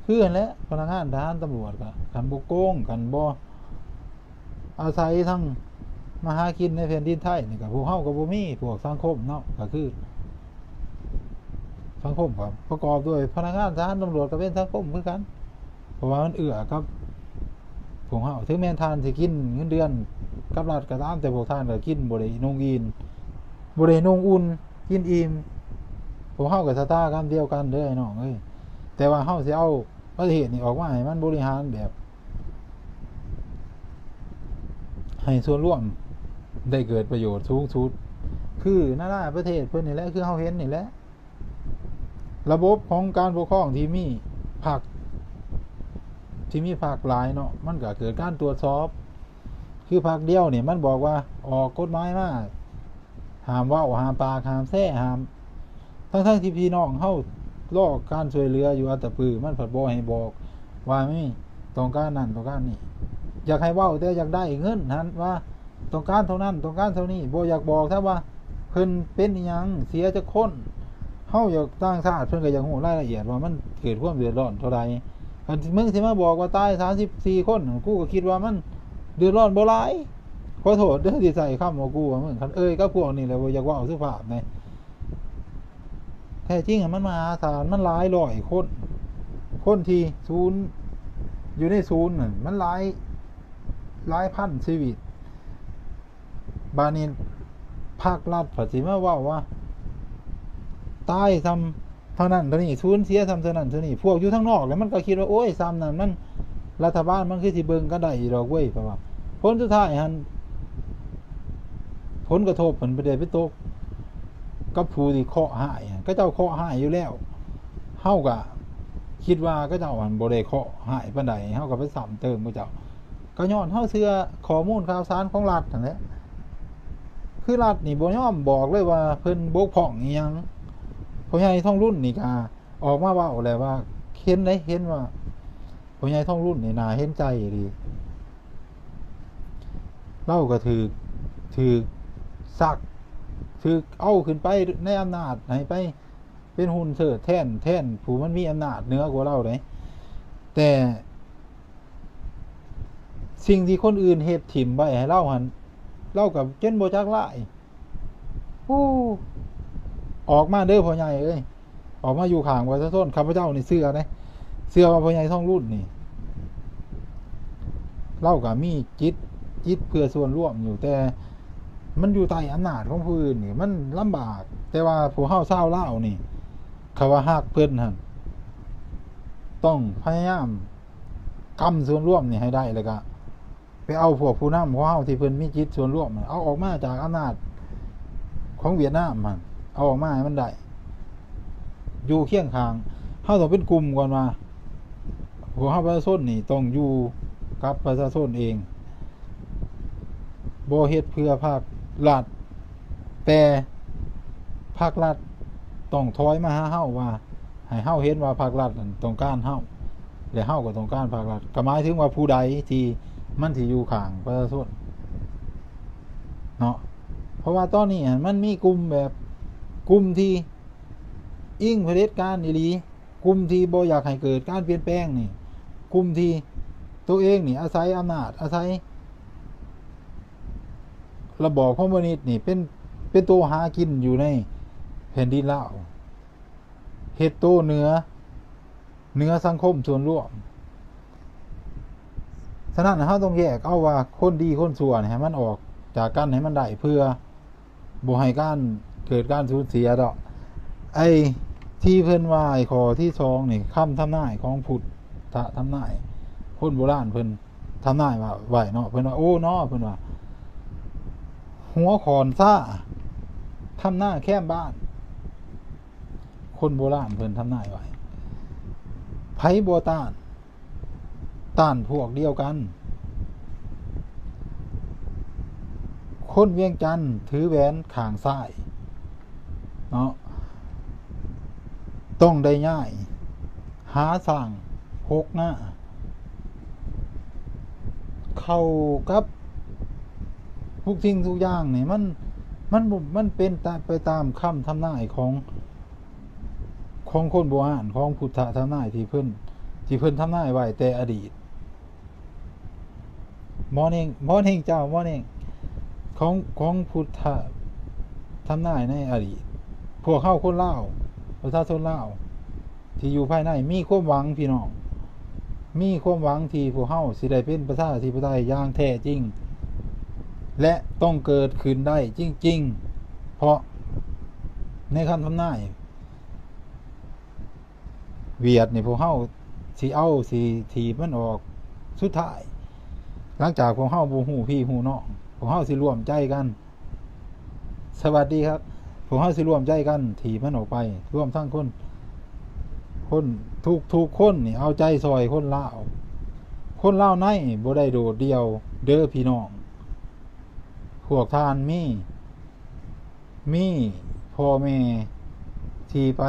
ຄືຫັ້ນແຫຼະ ພະນັກງານທະຫານຕຳຫຼວດກໍ ຄັນບໍ່ໂກງ ຄັນບໍ່ອາໄສທາງ ມາຫາກິນໃນແຜ່ນດິນໄທນີ້ ກໍພວກເຮົາກໍບໍ່ມີ ພວກສັງຄົມເນາະ ກໍຄືສັງຄົມກໍປະກອບດ້ວຍພະນັກງານທະຫານຕຳຫຼວດ ກໍເປັນສັງຄົມຄືກັນ ເພາະວ່າມັນເອື້ອກັບພວກເຮົາ. ເຖິງແມ່ນທ່ານຊິກິນເງິນເດືອນກັບລັດກໍຕາມ ແຕ່ພວກທ່ານກໍກິນບໍ່ໄດ້ນຸ່ງອີ່ມ ບໍ່ໄດ້ນຸ່ງອຸ່ນ ກິນອີ່ມ. ພວກເຮົາກໍຊະຕາກຳດຽວກັນເດີ ອ້າຍນ້ອງເອີຍ. ແຕ່ວ່າເຮົາຊິເອົາປະເທດນີ້ອອກມາໃຫ້ມັນບໍລິຫານແບບ ໃຫ້ສ່ວນລວມໄດ້ເກີດປະໂຫຍດສູງສຸດ ຄືນານາປະເທດເພິ່ນນີ້ແຫຼະ ຄືເຮົາເຫັນນີ້ແຫຼະ. ລະບົບຂອງການປົກຄອງທີ່ມີພັກ ທີ່ມີພັກຫຼາຍເນາະ ມັນກໍເກີດການຕວດສອບ. ຄືພັກດຽວນີ້ມັນບອກວ່າອອກກົດໝາຍມາ ຫ້າມເວົ້າ ຫ້າມປາກ ຫ້າມແຊ ຫ້າມ ທັງໆທີ່ພີ່ນ້ອງເຮົາລໍການຊ່ວຍເຫຼືອຢູ່ອັດຕະປື ມັນພັດບໍ່ໃຫ້ບອກວ່າມີຕ້ອງການນັ້ນຕ້ອງການນີ້. ຢາກໃຫ້ເວົ້າແຕ່ຢາກໄດ້ເງິນຫັ້ນ ວ່າຕ້ອງການເທົ່ານັ້ນຕ້ອງການເທົ່ານີ້ ບໍ່ຢາກບອກຊ້ຳວ່າເພິ່ນເປັນອີ່ຫຍັງ ເສຍຈັກຄົນ. ເຮົາຢາກ ຕ່າງຊາດເພິ່ນກໍຢາກຮູ້ລາຍລະອຽດວ່າມັນເກີດຄວາມເດືອດຮ້ອນເທົ່າໃດ. ຄັນມຶງຊິມາບອກວ່າຕາຍສາມສິບສີ່ຄົນ ກູກໍຄິດວ່າມັນເດືອດຮ້ອນບໍ່ຫຼາຍ. ຂໍໂທດເດີທີ່ໃຊ້ຄຳວ່າກູວ່າມຶງ ຄັນເອີ່ຍກັບພວກນີ້ແຫຼະ ບໍ່ຢາກເວົ້າສຸພາບແດ່. ແທ້ຈິງມັນມະຫາສານ ມັນຫຼາຍຮ້ອຍຄົນ ຄົນທີ່ສູນ ຢູ່ໃນສູນນັ້ນ ມັນຫຼາຍ ຫຼາຍພັນຊີວິດ. ບາດນີ້ພາກລັດພັດຊິມາເວົ້າວ່າຕາຍສ່ຳເທົ່ານັ້ນເທົ່ານີ້ ສູນເສຍສ່ຳເທົ່ານັ້ນເທົ່ານີ້. ພວກຢູ່ທາງນອກແຫຼະ ມັນກໍຄິດວ່າ ໂອ້ຍ ສ່ຳນັ້ນມັນ ລັດຖະບານມັນຄືຊິເບິ່ງກັນໄດ້ຢູ່ດອກເວີຍ ເພາະວ່າຜົນສຸດທ້າຍຫັ້ນ ຜົນກະທົບມັນບໍ່ໄດ້ໄປຕົກກັບຜູ້ທີ່ເຄາະຮ້າຍ. ເຂົາເຈົ້າເຄາະຮ້າຍຢູ່ແລ້ວ ເຮົາກໍຄິດວ່າເຂົາເຈົ້າຫັ້ນບໍ່ໄດ້ເຄາະຮ້າຍປານໃດ ເຮົາກໍໄປຊ້ຳເຕີມເຂົາເຈົ້າ. ກໍຍ້ອນເຮົາເຊື່ອຂໍ້ມູນຂ່າວສານຂອງລັດຫັ້ນແຫຼະ. ຄືລັດນີ້ບໍ່ຍອມບອກເລີຍວ່າເພິ່ນບົກຜ່ອງອີ່ຫຍັງ. ພໍ່ໃຫຍ່ທອງລຸນນີ້ກໍອອກມາເວົ້າແລ້ວວ່າ ເຫັນເດ້ ເຫັນວ່າພໍ່ໃຫຍ່ທອງລຸນນີ້ໜ້າເຫັນໃຈອີ່ຫຼີ. ລາວກໍຖືກ ຖືກຊັກ ຖືກເອົາຂຶ້ນໄປໃນອຳນາດ ໃຫ້ໄປເປັນຫຸ່ນເຊີດແທນ ແທນຜູ້ມັນມີອຳນາດເໜືອກວ່າລາວເດ້. ແຕ່ ສິ່ງທີ່ຄົນອື່ນເຮັດຖິ້ມໄວ້ໃຫ້ລາວຫັ້ນ ລາວກໍຈົນບໍ່ຈັກລາຍ. ໂອ້ ອອກມາເດີພໍ່ໃຫຍ່ເອີຍ ອອກມາຢູ່ຂ້າງປະຊາຊົນ. ຂ້າພະເຈົ້ານີ້ເຊື່ອເດ້ ເຊື່ອວ່າພໍ່ໃຫຍ່ທອງລຸນນີ້ ລາວກໍມີຈິດ ຈິດເພື່ອສ່ວນລວມຢູ່ ແຕ່ມັນຢູ່ໃຕ້ອຳນາດຂອງຜູ້ອື່ນນີ້ ມັນລຳບາກ. ແຕ່ວ່າພວກເຮົາຊາວລາວນີ້ ຄັນວ່າຮັກເພິ່ນຫັ້ນ ຕ້ອງພະຍາຍາມ ກຳສ່ວນລວມນີ້ໃຫ້ໄດ້ ແລ້ວກະໄປເອົາພວກຜູ້ນຳຂອງເຮົາທີ່ເພິ່ນມີຈິດສ່ວນລວມ ເອົາອອກມາຈາກອຳນາດຂອງຫວຽດນາມຫັ້ນ ເອົາອອກມາໃຫ້ມັນໄດ້ ຢູ່ຄຽງຂ້າງ. ເຮົາຕ້ອງເປັນກຸ່ມກ່ອນວ່າ ພວກເຮົາປະຊາຊົນນີ້ຕ້ອງຢູ່ກັບປະຊາຊົນເອງ ບໍ່ເຮັດເພື່ອພາກລັດ ແຕ່ພາກລັດຕ້ອງຖອຍມາຫາເຮົາ ວ່າໃຫ້ເຮົາເຫັນວ່າພາກລັດນັ້ນຕ້ອງການເຮົາ ແລະ ເຮົາກໍຕ້ອງການພາກລັດ. ກໍໝາຍເຖິງວ່າຜູ້ໃດທີ່ມັນຊິຢູ່ຂ້າງປະຊາຊົນເນາະ. ເພາະວ່າຕອນນີ້ຫັ້ນມັນມີກຸ່ມແບບ ກຸ່ມທີ່ອິງຜະເດັດການອີ່ຫຼີ, ກຸ່ມທີ່ບໍ່ຢາກໃຫ້ເກີດການປ່ຽນແປງນີ້, ກຸ່ມທີ່ໂຕເອງນີ້ອາໄສອຳນາດ, ອາໄສ ລະບອບຄອມມູນິດນີ້ເປັນ ເປັນໂຕຫາກິນຢູ່ໃນແຜ່ນດິນລາວ, ເຮັດໂຕເໜືອ ເໜືອສັງຄົມສ່ວນລວມ. ສະນັ້ນ ເຮົາຕ້ອງແຍກເອົາວ່າຄົນດີຄົນຊົ່ວນີ້ໃຫ້ມັນອອກຈາກກັນໃຫ້ມັນໄດ້ ເພື່ອບໍ່ໃຫ້ການ ເກີດການສູນເສຍດອກ. ໄອ້ທີ່ເພິ່ນວ່າ ໄອ້ຂໍ້ທີສອງນີ້ ຄຳທຳນາຍຂອງພຸດທະທຳນາຍ ຄົນໂບລານເພິ່ນ ທຳນາຍວ່າ ໄວ້ເນາະ, ເພິ່ນວ່າ ໂອ້ເນາະ ເພິ່ນວ່າ ຫົວຂ້ອນຊາ ທຳນາແຄມບ້ານ. ຄົນໂບລານເພິ່ນທຳນາຍໄວ້ ໃຜບໍ່ຕ້ານ ຕ້ານພວກດຽວກັນ. ຄົນວຽງຈັນຖືແຫວນຂ້າງຊ້າຍເນາະ ຕ້ອງໄດ້ຍ້າຍ ຫາສ້າງຫົກໜ້າ ເຂົ້າກັບທຸກສິ່ງທຸກຢ່າງນີ້ ມັນ ມັນບໍ່ ມັນເປັນຕາ ໄປຕາມຄຳທຳນາຍຂອງ ຂອງຄົນໂບຮານ ຂອງພຸດທະທຳນາຍທີ່ເພິ່ນ ທີ່ເພິ່ນທຳນາຍໄວ້ແຕ່ອະດີດ. Morning Morning ເຈົ້າ Morning. ຂອງ ຂອງຜູ້ທຳນາຍໃນອະດີດ. ພວກເຮົາຄົນລາວ ປະຊາຊົນລາວທີ່ຢູ່ພາຍໃນ ມີຄວາມຫວັງ ພີ່ນ້ອງ, ມີຄວາມຫວັງທີ່ພວກເຮົາຊິໄດ້ເປັນປະຊາທິປະໄຕຢ່າງແທ້ຈິງ ແລະ ຕ້ອງເກີດຂຶ້ນໄດ້ຈິງໆ ເພາະໃນຄຳທຳນາຍ ຫວຽດນີ້ ພວກເຮົາຊິເອົາ ຊິຖີບມັນອອກ. ສຸດທ້າຍ ຫຼັງຈາກພວກເຮົາບໍ່ຮູ້ພີ່ຮູ້ນ້ອງ ພວກເຮົາຊິລວມໃຈກັນ. ສະຫວັດດີຄັບ. ພວກເຮົາຊິລວມໃຈກັນຖີບມັນອອກໄປ, ລວມທັງຄົນ ຄົນ ທຸກໆຄົນນີ້ເອົາໃຈຊ່ອຍຄົນລາວ. ຄົນລາວໃນບໍ່ໄດ້ໂດດດ່ຽວເດີພີ່ນ້ອງ. ພວກທ່ານມີ ມີພໍ່ແມ່ທີ່ໄປ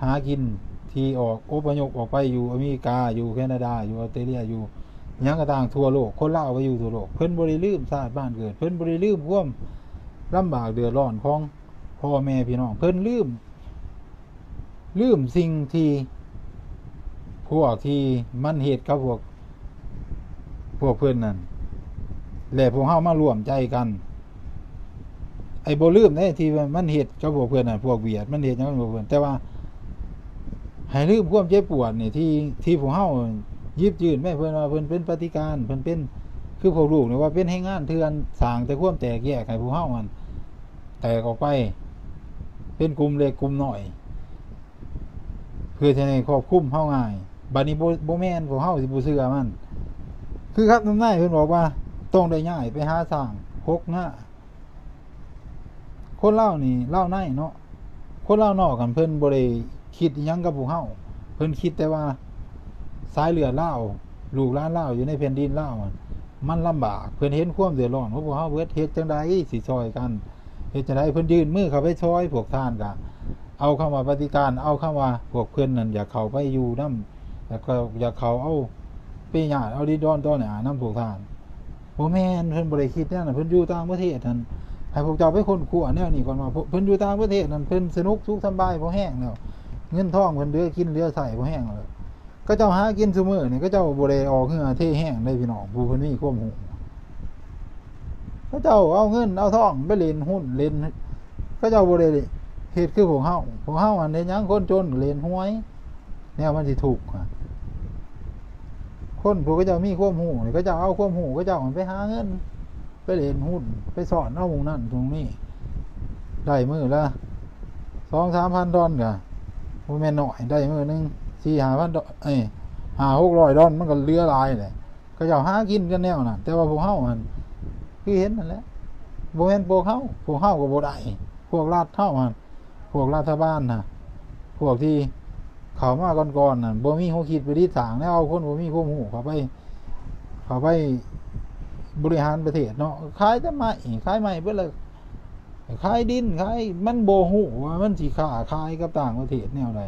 ຫາກິນ ທີ່ອອກ ອົບພະຍົບອອກໄປຢູ່ອາເມລິກາ ຢູ່ແຄນາດາ ຢູ່ອອສເຕຣເລຍ ຢູ່ຫຍັງກໍຕາມທົ່ວໂລກ, ຄົນລາວໄປຢູ່ທົ່ວໂລກ, ເພິ່ນບໍ່ໄດ້ລືມຊາດບ້ານເກີດ, ເພິ່ນບໍ່ໄດ້ລືມຄວາມລຳບາກເດືອດຮ້ອນຂອງພໍ່ແມ່ພີ່ນ້ອງ, ເພິ່ນລືມ ລືມສິ່ງທີ່ພວກທີ່ມັນເຮັດກັບພວກ ພວກເພິ່ນນັ້ນ ແລະ ພວກເຮົາມາຮ່ວມໃຈກັນ. ໄອ້ບໍ່ລືມເດ້ທີ່ວ່າມັນເຮັດກັບພວກເພິ່ນນັ້ນ, ພວກຫວຽດມັນເຮັດຫຍັງກັບພວກເພິ່ນ, ແຕ່ວ່າໃຫ້ລືມຄວາມເຈັບປວດນີ້ ທີ່ ທີ່ພວກເຮົາຢິບຍື່ນໄວ້ເພິ່ນວ່າເພິ່ນເປັນປະຕິການ, ເພິ່ນເປັນ ຄືພວກລູກນີ້ວ່າເປັນແຮງງານເຖື່ອນ, ສ້າງແຕ່ຄວາມແຕກແຍກໃຫ້ພວກເຮົາຫັ້ນ ແຕກອອກໄປເປັນກຸ່ມເລັກກຸ່ມນ້ອຍ ເພື່ອຈະໃຫ້ຄວບຄຸມເຮົາງ່າຍ. ບັດນີ້ບໍ່ ບໍ່ແມ່ນ ພວກເຮົາຊິບໍ່ເຊື່ອມັນ. ຄືຄຳທຳນາຍເພິ່ນບອກວ່າຕ້ອງໄດ້ຍ້າຍໄປຫາສ້າງຫົກງາ. ຄົນລາວນີ້ ລາວໃນເນາະ, ຄົນລາວນອກຫັ້ນ ເພິ່ນບໍ່ໄດ້ຄິດອີ່ຫຍັງກັບພວກເຮົາ, ເພິ່ນຄິດແຕ່ວ່າສາຍເລືອດລາວ ລູກຫຼານລາວຢູ່ໃນແຜ່ນດິນລາວຫັ້ນ ມັນລຳບາກ, ເພິ່ນເຫັນຄວາມເດືອດຮ້ອນຂອງພວກເຮົາເບິດ, ເຮັດຈັ່ງໃດຊິຊ່ອຍກັນ? ເຮັດຈັ່ງໃດ? ເພິ່ນຍື່ນມືເຂົ້າໄປຊ່ອຍ, ພວກທ່ານກະເອົາຄຳວ່າປະຕິການ, ເອົາຄຳວ່າພວກເພິ່ນນັ້ນຢາກເຂົ້າໄປຢູ່ນຳ, ຢາກເຂົ້າ ຢາກເຂົ້າເອົາປະໂຫຍດ ເອົາດິນດອນຕໍ່ໜ້ານຳພວກທ່ານ. ບໍ່ແມ່ນ, ເພິ່ນບໍ່ໄດ້ຄິດແນວນັ້ນ, ເພິ່ນຢູ່ຕ່າງປະເທດຫັ້ນ ໃຫ້ພວກເຈົ້າໄປຄົ້ນຄວ້າແນວນີ້ກ່ອນວ່າ ເພິ່ນຢູ່ຕ່າງປະເທດນັ້ນ ເພິ່ນສະໜຸກສຸກສຳບາຍພໍແຮງແລ້ວ, ເງິນທອງເພິ່ນເຫຼືອກິນເຫຼືອໃຊ້ພໍແຮງແລ້ວ. ເຂົາເຈົ້າຫາກິນຊຸມື້ນີ້ ເຂົາເຈົ້າບໍ່ໄດ້ອອກເຫື່ອເທແຮງເດ້ພີ່ນ້ອງ, ຜູ້ເພິ່ນມີຄວາມຮູ້ ເຂົາເຈົ້າເອົາເງິນເອົາທອງໄປຫຼິ້ນຫຸ້ນ ຫຼິ້ນ ເຂົາເຈົ້າບໍ່ໄດ້ເຮັດຄືພວກເຮົາ. ພວກເຮົາຫັ້ນເຮັດຫຍັງ? ຄົນຈົນກໍຫຼິ້ນຫວຍ ແນວມັນຊິທຸກ. ຄົນພວກເຂົາເຈົ້າມີຄວາມຮູ້ນີ້ ເຂົາເຈົ້າເອົາຄວາມຮູ້ເຂົາເຈົ້າໄປຫາເງິນ ໄປຫຼິ້ນຫຸ້ນ ໄປຊ້ອນເອົາໝ່ອງນັ້ນໝ່ອງນີ້ ໄດ້ມື້ລະສອງສາມພັນດອນ ກະບໍ່ແມ່ນນ້ອຍ, ໄດ້ມື້ໜຶ່ງສີ່ຫ້າພັນດອນ ເອີຍ ຫ້າຫົກຮ້ອຍດອນ ມັນກໍເຫຼືອຫຼາຍແຫຼະ. ເຂົາເຈົ້າຫາກິນກັນແນວນັ້ນ, ແຕ່ວ່າພວກເຮົາຫັ້ນ ຄືເຫັນນັ້ນແຫຼະ, ບໍ່ແມ່ນພວກເຮົາ, ພວກເຮົາກໍບໍ່ໄດ້, ພວກລັດເຮົາຫັ້ນ ພວກລັດຖະບານນະ ພວກທີ່ເຂົ້າມາກ່ອນໆນັ້ນ ບໍ່ມີຫົວຄິດປະດິດສ້າງແນວ ເອົາຄົນບໍ່ມີຄວາມຮູ້ເຂົ້າໄປ ເຂົ້າໄປບໍລິຫານປະເທດເນາະ. ຂາຍແຕ່ໄມ້ ຂາຍໄມ້ເບິດລະ ຂາຍດິນ ຂາຍ ມັນບໍ່ຮູ້ວ່າມັນຊິຄ້າຂາຍກັບຕ່າງປະເທດແນວໃດ,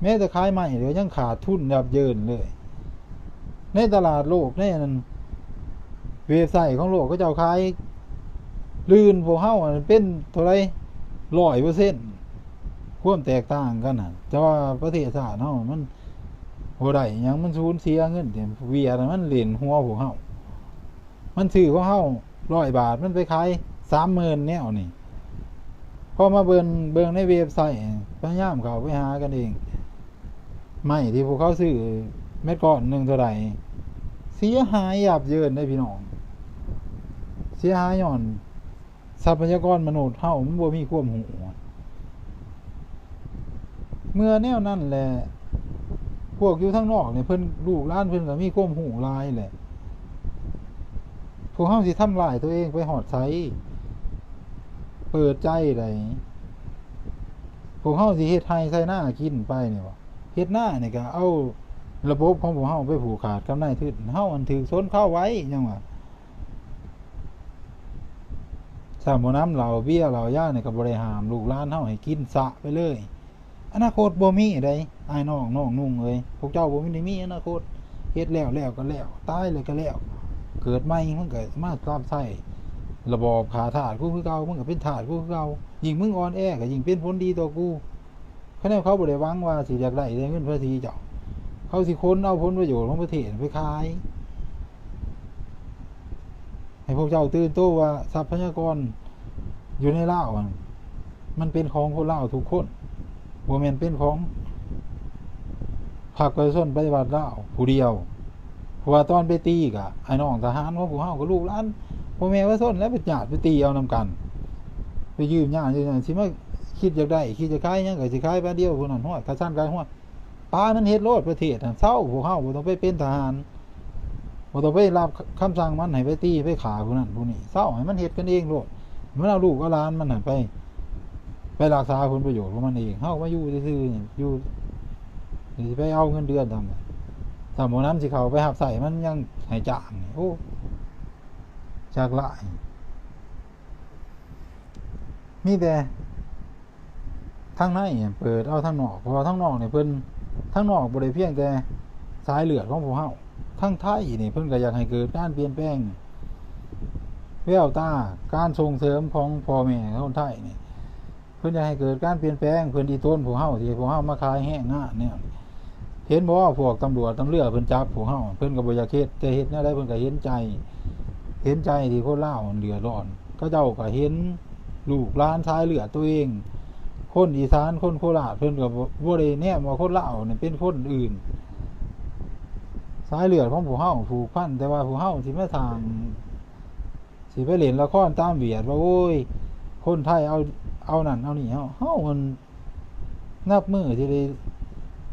ແມ້ແຕ່ຂາຍໄມ້ກໍຍັງຂາດທຶນຍັບເຢິນເລີຍ. ໃນຕະຫຼາດໂລກ ໃນອັນນັ້ນ ເວັບໄຊຂອງໂລກ ເຂົາເຈົ້າຂາຍລື່ນພວກເຮົາຫັ້ນເປັນເທົ່າໃດ ຮ້ອຍເປີເຊັນ ຄວາມແຕກຕ່າງກັນຫັ້ນ. ແຕ່ວ່າປະເທດຊາດເຮົາມັນບໍ່ໄດ້ຫຍັງ, ມັນສູນເສຍເງິນ. ຫວຽດມັນຫຼິ້ນຫົວພວກເຮົາ, ມັນຊື້ຂອງເຮົາຮ້ອຍບາດ ມັນໄປຂາຍສາມໝື່ນແນວນີ້. ພໍມາເບິ່ງ ເບິ່ງໃນເວັບໄຊ ພະຍາຍາມເຂົ້າໄປຫາກັນເອງ. ໄມ້ທີ່ພວກເຂົາຊື້ແມັດກ້ອນໜຶ່ງເທົ່າໃດ ເສຍຫາຍຫຍາບເຢິນເດ້ພີ່ນ້ອງ, ເສຍຫາຍຍ້ອນຊັບພະຍາກອນມະນຸດເຮົາມັນບໍ່ມີຄວາມຮູ້. ເມື່ອແນວນັ້ນແຫຼະ ພວກຢູ່ທາງນອກນີ້ ເພິ່ນ ລູກຫຼານເພິ່ນກໍມີຄວາມຮູ້ຫຼາຍແຫຼະ, ພວກເຮົາຊິທຳລາຍຕົວເອງໄປຮອດໃສ? ເປີດໃຈໃດ໋ ພວກເຮົາຊິເຮັດໄຮ່ໄຖນາກິນໄປນີ້ບໍ? ເຮັດນານີ້ກໍເອົາລະບົບຂອງພວກເຮົາໄປຜູກຂາດກັບນາຍທຶນ, ເຮົາອັນຖືກຊົນເຂົາໄວ້ ຍັງວ່າ ຊ້ຳບໍ່ນຳ ເຫຼົ້າເບຍເຫຼົ້າຢານີ້ກໍບໍ່ໄດ້ຫ້າມລູກຫຼານເຮົາໃຫ້ກິນສະໄປເລີຍ. ອະນາຄົດບໍ່ມີໃດ໋ ອ້າຍນ້ອງ ນ້ອງນຸ່ງເອີຍ, ພວກເຈົ້າບໍ່ມີ ໄດ້ມີອະນາຄົດ, ເຮັດແລ້ວ ແລ້ວກໍແລ້ວ, ຕາຍແລ້ວກໍແລ້ວ, ເກີດໃໝ່ ມັນກໍມາຮັບໃຊ້ລະບອບຂ້າທາດກູຄືເກົ່າ, ມັນກໍເປັນທາດກູຄືເກົ່າ, ຍິ່ງມຶງອ່ອນແອ ກໍຍິ່ງເປັນຜົນດີຕໍ່ກູ. ຄະແນນເຂົາບໍ່ໄດ້ຫວັງວ່າຊິຢາກໄດ້ແຕ່ເງິນພາສີເຈົ້າ, ເຂົາຊິຂົນເອົາຜົນປະໂຫຍດຂອງປະເທດໄປຂາຍ. ໃຫ້ພວກເຈົ້າຕື່ນໂຕວ່າຊັບພະຍາກອນຢູ່ໃນລາວຫັ້ນ ມັນເປັນຂອງຄົນລາວທຸກຄົນ, ບໍ່ແມ່ນເປັນຂອງພັກປະຊາຊົນປະຕິວັດລາວຜູ້ດຽວ. ເພາະວ່າຕອນໄປຕີກະອ້າຍນ້ອງທະຫານຂອງພວກເຮົາ ກະລູກຫຼານພໍ່ແມ່ປະຊາຊົນ ແລະ ໄປຍາດໄປຕີເອົານຳກັນ ໄປຢືມຍາດຢູ່ນັ້ນ ຊິມາຄິດຢາກໄດ້ ຄິດຢາກຂາຍຫຍັງ ກະຊິຂາຍບາດດຽວ. ຜູ້ນັ້ນ ຫ້ວຍ ຄັນຊັ້ນກະ ຫ້ວຍ ປະມັນເຮັດໂລດປະເທດຫັ້ນ ເຊົາ. ພວກເຮົາບໍ່ຕ້ອງໄປເປັນທະຫານ ບໍ່ຕ້ອງໄປຮັບຄຳສັ່ງມັນໃຫ້ໄປຕີໄປຂ້າຜູ້ນັ້ນຜູ້ນີ້ ເຊົາ ໃຫ້ມັນເຮັດກັນເອງໂລດ. ມັນເອົາລູກເອົາຫຼານມັນຫັ້ນໄປ ໄປຮັກສາຜົນປະໂຫຍດຂອງມັນເອງ. ເຮົາມາຢູ່ຊື່ໆ ຢູ່ ຊິໄປເອົາເງິນເດືອນທຳໄມ? ຖ້າໝໍນຳຊິເຂົ້າໄປຮັບໃຊ້ ມັນຍັງໃຫ້ຈ້າງ. ໂອ້ ຈັກຫຼາຍ ມີແຕ່ ທາງໃນເປີດເອົາທາງນອກ ເພາະວ່າທາງນອກນີ້ເພິ່ນ ທາງນອກບໍ່ໄດ້ພຽງແຕ່ສາຍເລືອດຂອງພວກເຮົາ, ທາງໄທນີ້ເພິ່ນກໍຢາກໃຫ້ເກີດການປ່ຽນແປງ ແວວຕາການສົ່ງເສີມຂອງພໍ່ແມ່ຄົນໄທນີ້ ເພິ່ນຢາກໃຫ້ເກີດການປ່ຽນແປງ. ເພິ່ນອີ່ຕົນພວກເຮົາ ທີ່ໃຫ້ພວກເຮົາມາຂາຍແຮງງານແນວນີ້ ເຫັນບໍ່ ພວກຕຳຫຼວດຕຳເຫຼືອເພິ່ນຈັບພວກເຮົາ ເພິ່ນກໍບໍ່ຢາກເຮັດ ແຕ່ເຮັດແນວໃດເພິ່ນກໍເຫັນໃຈ ເຫັນໃຈທີ່ຄົນລາວມັນເດືອດຮ້ອນ. ເຂົາເຈົ້າກໍເຫັນລູກຫຼານສາຍເລືອດໂຕເອງ ຄົນອີສານ ຄົນໂຄລາດ ເພິ່ນກໍບໍ່ ບໍ່ໄດ້ແນມວ່າຄົນລາວນີ້ເປັນຄົນອື່ນ ສາຍເລືອດຂອງພວກເຮົາຜູກພັນ. ແຕ່ວ່າພວກເຮົາຊິມາສ້າງ ຊິໄປຫຼິ້ນລະຄອນຕາມຫວຽດວ່າ ໂອ້ຍ ຄົນໄທເອົາ ເອົານັ້ນເອົານີ້ ເຮົາ ເຮົາມັນ ນັບມື້ຊິໄດ້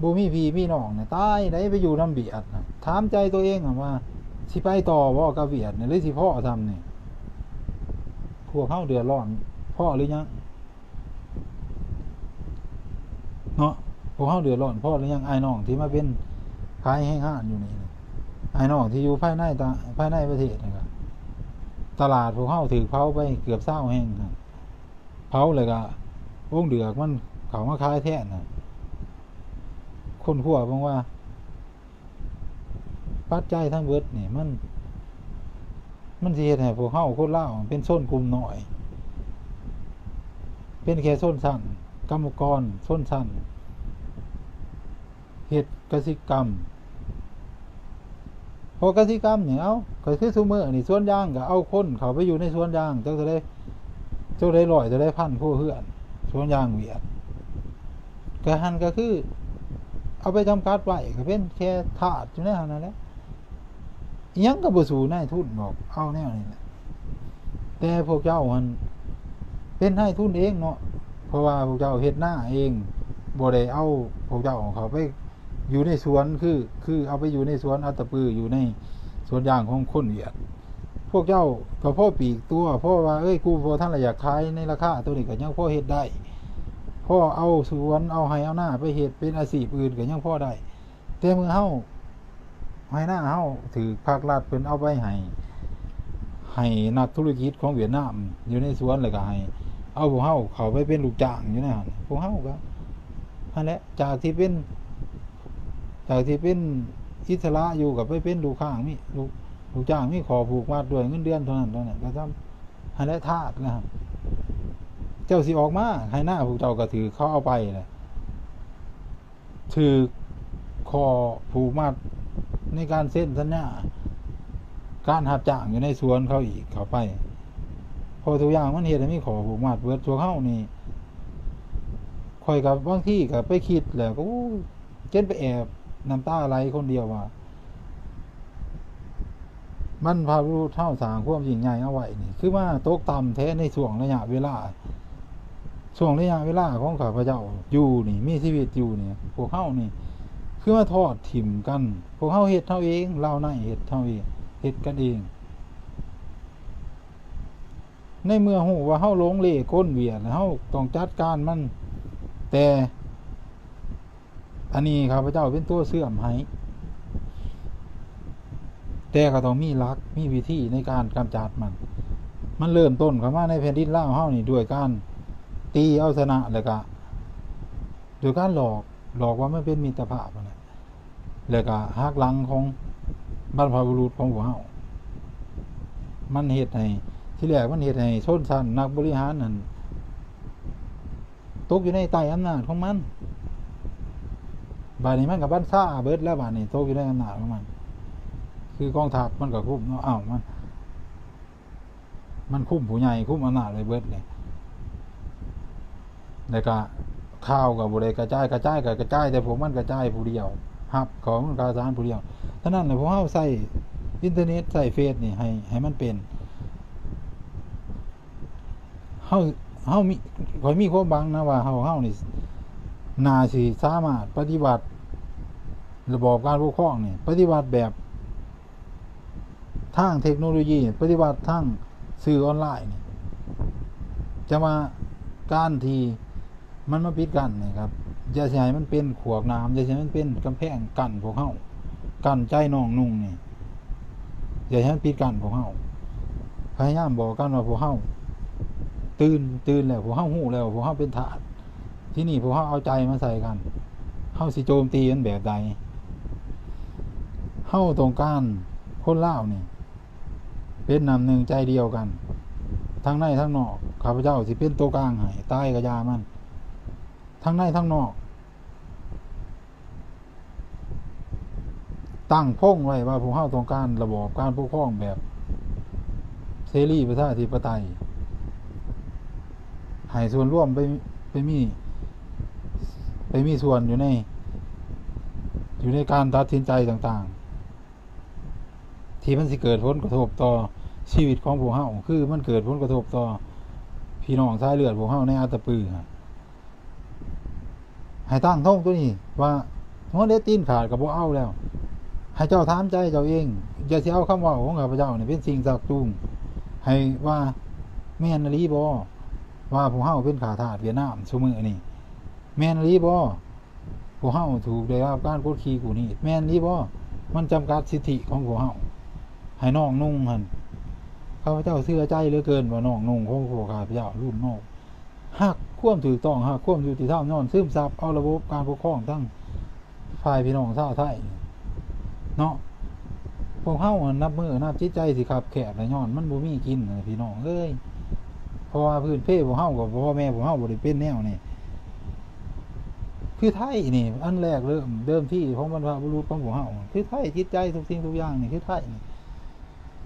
ບໍ່ມີພີ່ມີນ້ອງນະ ຕາຍໄດ໋ ໄປຢູ່ນຳຫວຽດນະ. ຖາມໃຈໂຕເອງຫັ້ນວ່າ ຊິໄປຕໍ່ບໍ່ກັບຫວຽດນະ ຫຼືຊິພໍສ່ຳນີ້? ພວກເຮົາເດືອດຮ້ອນພໍຫຼືຍັງເນາະ? ພວກເຮົາເດືອດຮ້ອນພໍຫຼືຍັງ? ອ້າຍນ້ອງທີ່ມາເປັນຂາຍແຮງງານຢູ່ນີ້ນະ ອ້າຍນ້ອງທີ່ຢູ່ພາຍໃນຕະ ພາຍໃນປະເທດນີ້ກະ ຕະຫຼາດພວກເຮົາຖືກເຜົາໄປເກືອບຊາວແຫ່ງຫັ້ນ ເຜົາແລ້ວກະອົງເດືອກມັນເຂົ້າມາຂາຍແທນນະ. ຄົ້ນຄວ້າເບິ່ງວ່າ ປັດໄຈທັງເບິດນີ້ ມັນ ມັນຊິເຮັດໃຫ້ພວກເຮົາຄົນລາວເປັນຊົນກຸ່ມນ້ອຍ ເປັນແຄ່ຊົນຊັ້ນກຳມະກອນ ຊົນຊັ້ນ ເຮັດກະສິກຳ. ເພາະກະສິກຳນີ້ ເອົ້າ ກໍຄືຊຸມື້ນີ້ສວນຢາງກໍເອົາຄົນເຂົ້າໄປຢູ່ໃນສວນຢາງ ຈັກເທົ່າໃດ ເທົ່າໃດຮ້ອຍ ເທົ່າໃດພັນຄົວເຮືອນ ສວນຢາງຫວຽດ ກໍຫັ້ນກໍຄືເອົາໄປຈຳກັດໄວ້ ກໍເປັນແຄ່ທາດຢູ່ໃນຫັ້ນນັ້ນແຫຼະ. ອີ່ຫຍັງກໍບໍ່ສູ້ນາຍທຶນດອກ ເອົາແນວນີ້ແຫຼະ. ແຕ່ພວກເຈົ້າຫັ້ນເປັນນາຍທຶນເອງເນາະ ເພາະວ່າພວກເຈົ້າເຮັດນາເອງ ບໍ່ໄດ້ເອົາພວກເຈົ້າເຂົ້າໄປຢູ່ໃນສວນ ຄື ຄືເອົາໄປຢູ່ໃນສວນອັດຕະປື ຢູ່ໃນສວນຢາງຂອງຄົນຫວຽດ. ພວກເຈົ້າກໍພໍປີກຕົວ ເພາະວ່າ ເອີຍ ກູບໍ່ທັນລະຢາກຂາຍໃນລາຄາໂຕນີ້ ກໍຍັງພໍເຮັດໄດ້ ພໍເອົາສວນ ເອົາໄຮ່ເອົານາໄປເຮັດເປັນອາຊີບອື່ນ ກໍຍັງພໍໄດ້. ແຕ່ເມື່ອເຮົາ ໄຮ່ນາເຮົາຖືກພັກລັດເພິ່ນເອົາໄປໃຫ້ ໃຫ້ນັກທຸລະກິດຂອງຫວຽດນາມຢູ່ໃນສວນ ແລ້ວກໍໃຫ້ເອົາພວກເຮົາເຂົ້າໄປເປັນລູກຈ້າງຢູ່ໃນຫັ້ນ ພວກເຮົາກໍຫັ້ນແຫຼະ ຈາກທີ່ເປັນ ຈາກທີ່ເປັນອິດສະຫຼະຢູ່ ກໍໄປເປັນລູກຈ້າງ ມີລູກ ລູກຈ້າງມີຂໍ້ຜູກມັດດ້ວຍເງິນເດືອນເທົ່ານັ້ນເທົ່ານັ້ນ ກໍຊ່ຳຫັ້ນແຫຼະ ທາດແລ້ວ. ເຈົ້າຊິອອກມາ ໄຮ່ນາພວກເຈົ້າກໍຖືກເຂົາເອົາໄປແລ້ວ. ຖືກຂໍ້ຜູກມັດໃນການເຊັນສັນຍາການຮັບຈ້າງຢູ່ໃນສວນເຂົາອີກເຂົ້າໄປ ເພາະທຸກຢ່າງມັນເຮັດໃຫ້ມີຂໍ້ຜູກມັດເບິດ. ພວກເຮົານີ້ ຂ້ອຍກໍບາງທີກໍໄປຄິດແລ້ວກໍ ໂອ້ຍ ຈົນໄປແອບນ້ຳຕາໄຫຼຄົນດຽວວ່າ ບັນພະບຸລຸດເຮົາສ້າງຄວາມຍິ່ງໃຫຍ່ເອົາໄວ້ນີ້ ຄືມາຕົກຕ່ຳແທ້ໃນຊ່ວງໄລຍະເວລາ ຊ່ວງໄລຍະເວລາຂອງຂ້າພະເຈົ້າຢູ່ນີ້ ມີຊີວິດຢູ່ນີ້ ພວກເຮົານີ້ ຄືມາທອດຖິ້ມກັນ. ພວກເຮົາເຮັດເຮົາເອງ ລາວໃນເຮັດເຮົາເອງ ເຮັດກັນເອງ. ໃນເມື່ອຮູ້ວ່າເຮົາຫຼົງເລກົນຫວຽດ ເຮົາຕ້ອງຈັດການມັນ ແຕ່ ອັນນີ້ຂ້າພະເຈົ້າເປັນຕົວເຊື່ອມໃຫ້ ແຕ່ກໍຕ້ອງມີຫຼັກ ມີວິທີໃນການກຳຈັດມັນ. ມັນເລີ່ມຕົ້ນເຂົ້າມາໃນແຜ່ນດິນລາວເຮົານີ້ ດ້ວຍການຕີເອົາຊະນະ ແລ້ວກະດ້ວຍການຫຼອກ ຫຼອກວ່າມັນເປັນມິດຕະພາບຫັ້ນແຫຼະ ແລ້ວກະຫັກຫຼັງຂອງບັນພະບຸລຸດຂອງພວກເຮົາ. ມັນເຮັດໃຫ້ ທີແລກມັນເຮັດໃຫ້ຊົນຊັ້ນນັກບໍລິຫານນັ້ນ ຕົກຢູ່ໃນໃຕ້ອຳນາດຂອງມັນ. ບາດນີ້ມັນກໍບັນຊາເບິດແລ້ວ ບາດນີ້ຕົກຢູ່ໃນອຳນາດຂອງມັນ ຄືກອງທັບມັນກໍຄຸມເນາະ. ອ້າວ ມັນ ມັນຄຸມຜູ້ໃຫຍ່ ຄຸມອຳນາດໄວ້ເບິດເລີຍ ແລ້ວກະຂ່າວກໍບໍ່ໄດ້ກະຈາຍ ກະຈາຍກໍກະຈາຍແຕ່ພວກມັນກະຈາຍຜູ້ດຽວ ຮັບຂໍ້ມູນຂ່າວສານຜູ້ດຽວ. ສະນັ້ນແຫຼະ ພວກເຮົາໃຊ້ອິນເຕີເນັດ ໃຊ້ເຟສນີ້ໃຫ້ ໃຫ້ມັນເປັນ ເຮົາ ເຮົາມີ ຂ້ອຍມີຄວາມຫວັງນະວ່າເຮົາ ເຮົານີ້ໜ້າຊິສາມາດປະຕິວັດລະບອບການປົກຄອງນີ້ ປະຕິວັດແບບ ທາງເທັກໂນໂລຢີ ປະຕິວັດທາງສື່ອອນລາຍນີ້ ຈັ່ງວ່າການທີ່ມັນມາປິດກັ້ນນີ້ຄັບ ຢ່າຊິໃຫ້ມັນເປັນຂວາກໜາມ ຢ່າຊິໃຫ້ມັນເປັນກຳແພງກັ້ນພວກເຮົາ ກັ້ນໃຈນ້ອງນຸ່ງນີ້ ຢ່າໃຫ້ມັນປິດກັ້ນພວກເຮົາ. ພະຍາຍາມບອກກັນວ່າພວກເຮົາຕື່ນ ຕື່ນແລ້ວ ພວກເຮົາຮູ້ແລ້ວ ພວກເຮົາເປັນທາດ ທີນີ້ພວກເຮົາເອົາໃຈມາໃສ່ກັນ ເຮົາຊິໂຈມຕີມັນແບບໃດ? ເຮົາຕ້ອງການຄົນລາວນີ້ເປັນນ້ຳໜຶ່ງໃຈດຽວກັນ ທັງໃນທັງນອກ. ຂ້າພະເຈົ້າຊິເປັນໂຕກາງໃຫ້ ຕາຍກໍຢ່າມັນ ທັງໃນທັງນອກ. ຕັ້ງພົງໄວ້ວ່າພວກເຮົາຕ້ອງການລະບອບການປົກຄອງແບບເສລີປະຊາທິປະໄຕ ໃຫ້ສ່ວນລວມໄປ ໄປມີ ໄປມີສ່ວນຢູ່ໃນ ຢູ່ໃນການຕັດສິນໃຈຕ່າງໆ ທີ່ມັນຊິເກີດຜົນກະທົບຕໍ່ຊີວິດຂອງພວກເຮົາ ຄືມັນເກີດຜົນກະທົບຕໍ່ພີ່ນ້ອງສາຍເລືອດພວກເຮົາໃນອັດຕະປືຫັ້ນ. ໃຫ້ຕັ້ງທົງໂຕນີ້ວ່າ ຫົວເດັດຕີນຂາດກໍບໍ່ເອົາແລ້ວ ໃຫ້ເຈົ້າຖາມໃຈເຈົ້າເອງ ຢ່າຊິເອົາຄຳເວົ້າຂອງຂ້າພະເຈົ້ານີ້ເປັນສິ່ງຊັກຈູງ ໃຫ້ວ່າແມ່ນອີ່ຫຼີບໍ່ ວ່າພວກເຮົາເປັນຂ້າທາດຫວຽດນາມຊຸມື້ນີ້ ແມ່ນອີ່ຫຼີບໍ່? ພວກເຮົາຖືກໄດ້ຮັບການກົດຂີ່ກູດຮີດ ແມ່ນອີ່ຫຼີບໍ່? ມັນຈຳກັດສິດທິຂອງພວກເຮົາ ໃຫ້ນ້ອງນຸ່ງຫັ້ນ ຂ້າພະເຈົ້າເຊື່ອໃຈເຫຼືອເກີນວ່ານ້ອງນຸ່ງຂອງພວກຂ້າພະເຈົ້າລຸ້ນນ້ອງ ຮັກຄວາມຖືກຕ້ອງ ຮັກຄວາມຍຸຕິທຳ ຍ້ອນຊຶມຊັບເອົາລະບົບການປົກຄອງທັງຝ່າຍພີ່ນ້ອງຊາວໄທເນາະ. ພວກເຮົາຫັ້ນນັບມື້ນັບຈິດໃຈຊິຄັບແຄບແຫຼະ ຍ້ອນມັນບໍ່ມີກິນນະພີ່ນ້ອງເອີຍ. ເພາະວ່າພື້ນເພພວກເຮົາກໍ ພໍ່ແມ່ພວກເຮົາບໍ່ໄດ້ເປັນແນວນີ້. ຄືໄທນີ້ ອັນແລກເລີ່ມເດີມທີຂອງບັນພະບຸລຸດຂອງພວກເຮົາ ຄືໄທ ຈິດໃຈທຸກສິ່ງທຸກຢ່າງນີ້ຄືໄທນີ້.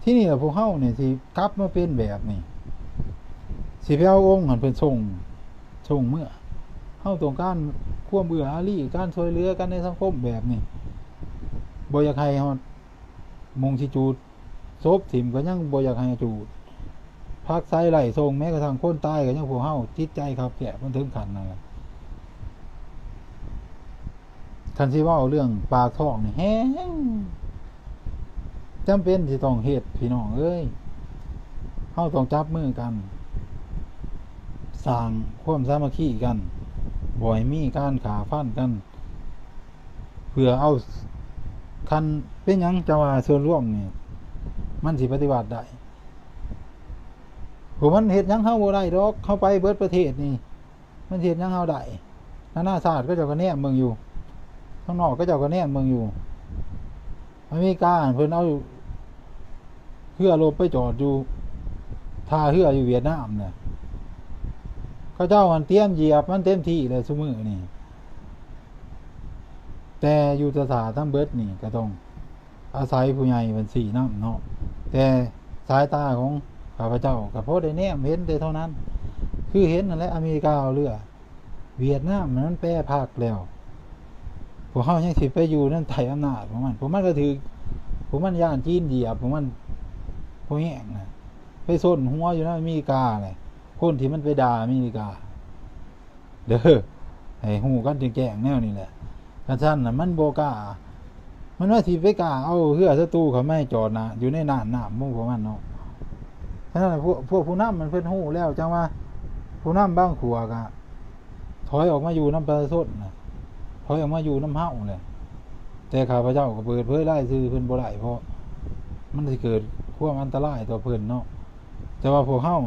ທີນີ້ລະພວກເຮົານີ້ຊິກັບມາເປັນແບບນີ້ ຊິໄປເອົາອົງຫັ້ນເພິ່ນສົ່ງ ສົ່ງເມືອ. ເຮົາຕ້ອງການຄວາມເອື້ອອາລີ ການຊ່ວຍເຫຼືອກັນໃນສັງຄົມແບບນີ້. ບໍ່ຢາກໃຫ້ຮອດໝ່ອງຊິຈູດສົບຖິ້ມກໍຍັງບໍ່ຢາກໃຫ້ຈູດ. ຜັກໃສ່ໄລ່ສົ່ງ ແມ້ກະທັ່ງຄົນຕາຍກໍຍັງ ພວກເຮົາຈິດໃຈຄັບແຄບ ມັນເຖິງຂັ້ນນັ້ນລະ. ຄັນຊິເວົ້າເລື່ອງປາກທ້ອງນີ້ແຮງຈຳເປັນຊິຕ້ອງເຮັດ ພີ່ນ້ອງເອີຍ. ເຮົາຕ້ອງຈັບມືກັນ ສ້າງຄວາມສາມັກຄີກັນ ບໍ່ໃຫ້ມີການຂ້າຟັນກັນ ເພື່ອເອົາ ຄັນເປັນຫຍັງຈະວ່າສ່ວນລວມນີ້ ມັນຊິປະຕິວັດໄດ້. ພວກມັນເຮັດຫຍັງເຮົາບໍ່ໄດ້ດອກ ເຮົາໄປເບິດປະເທດນີ້ ມັນເຮັດຫຍັງເຮົາໄດ້? ນານາຊາດເຂົາເຈົ້າກໍແນມເບິ່ງຢູ່ ທາງນອກເຂົາເຈົ້າກໍແນມເບິ່ງຢູ່. ອາເມລິກາຫັ້ນເພິ່ນເອົາເຮືອລົບໄປຈອດຢູ່ທ່າເຮືອຢູ່ຫວຽດນາມນະ ເຂົາເຈົ້າຫັ້ນຕຽມຢຽບມັນເຕັມທີ່ແລ້ວຊຸມື້ນີ້. ແຕ່ຍຸດທະສາດທັງເບິດນີ້ກໍຕ້ອງ ອາໄສຜູ້ໃຫຍ່ເພິ່ນຊີ້ນຳເນາະ ແຕ່ສາຍຕາຂອງຂ້າພະເຈົ້າກໍພໍໄດ້ແນມເຫັນແຕ່ເທົ່ານັ້ນ ຄືເຫັນນັ້ນແຫຼະ ອາເມລິກາເອົາເຮືອ ຫວຽດນາມມັນແປພັກແລ້ວ ພວກເຮົາຍັງຊິໄປຢູ່ນຳໃຕ້ອຳນາດຂອງມັນ ພວກມັນກໍຖືກ ພວກມັນຢ້ານຈີນຢຽບ ພວກມັນ ພວກແຮງນະ ໄປສົ້ນຫົວຢູ່ນຳອາເມລິກາແຫຼະ ຄົນທີ່ມັນໄປດ່າອາເມລິກາ. ເດີ ໃຫ້ຮູ້ກັນແຈ້ງໆແນວນີ້ແຫຼະ. ຄັນຊັ້ນນະ ມັນບໍ່ກ້າ ມັນວ່າຊິໄປກ້າເອົາເຮືອສັດຕູເຂົ້າມາໃຫ້ຈອດນະ ຢູ່ໃນນ່ານນ້ຳຂອງພວກມັນເນາະ. ສະນັ້ນ ພວກ ພວກຜູ້ນຳມັນເພິ່ນຮູ້ແລ້ວ ຈັ່ງວ່າຜູ້ນຳບາງຂົວກະຖອຍອອກມາຢູ່ນຳປະຊາຊົນນະ ຖອຍອອກມາຢູ່ນຳເຮົາແຫຼະ. ແຕ່ຂ້າພະເຈົ້າກໍເປີດເຜີຍລາຍຊື່ເພິ່ນບໍ່ໄດ້ ເພາະມັນຊິເກີດຄວາມອັນຕະລາຍຕໍ່ເພິ່ນເນາະ. ແຕ່ວ່າພວກເຮົາ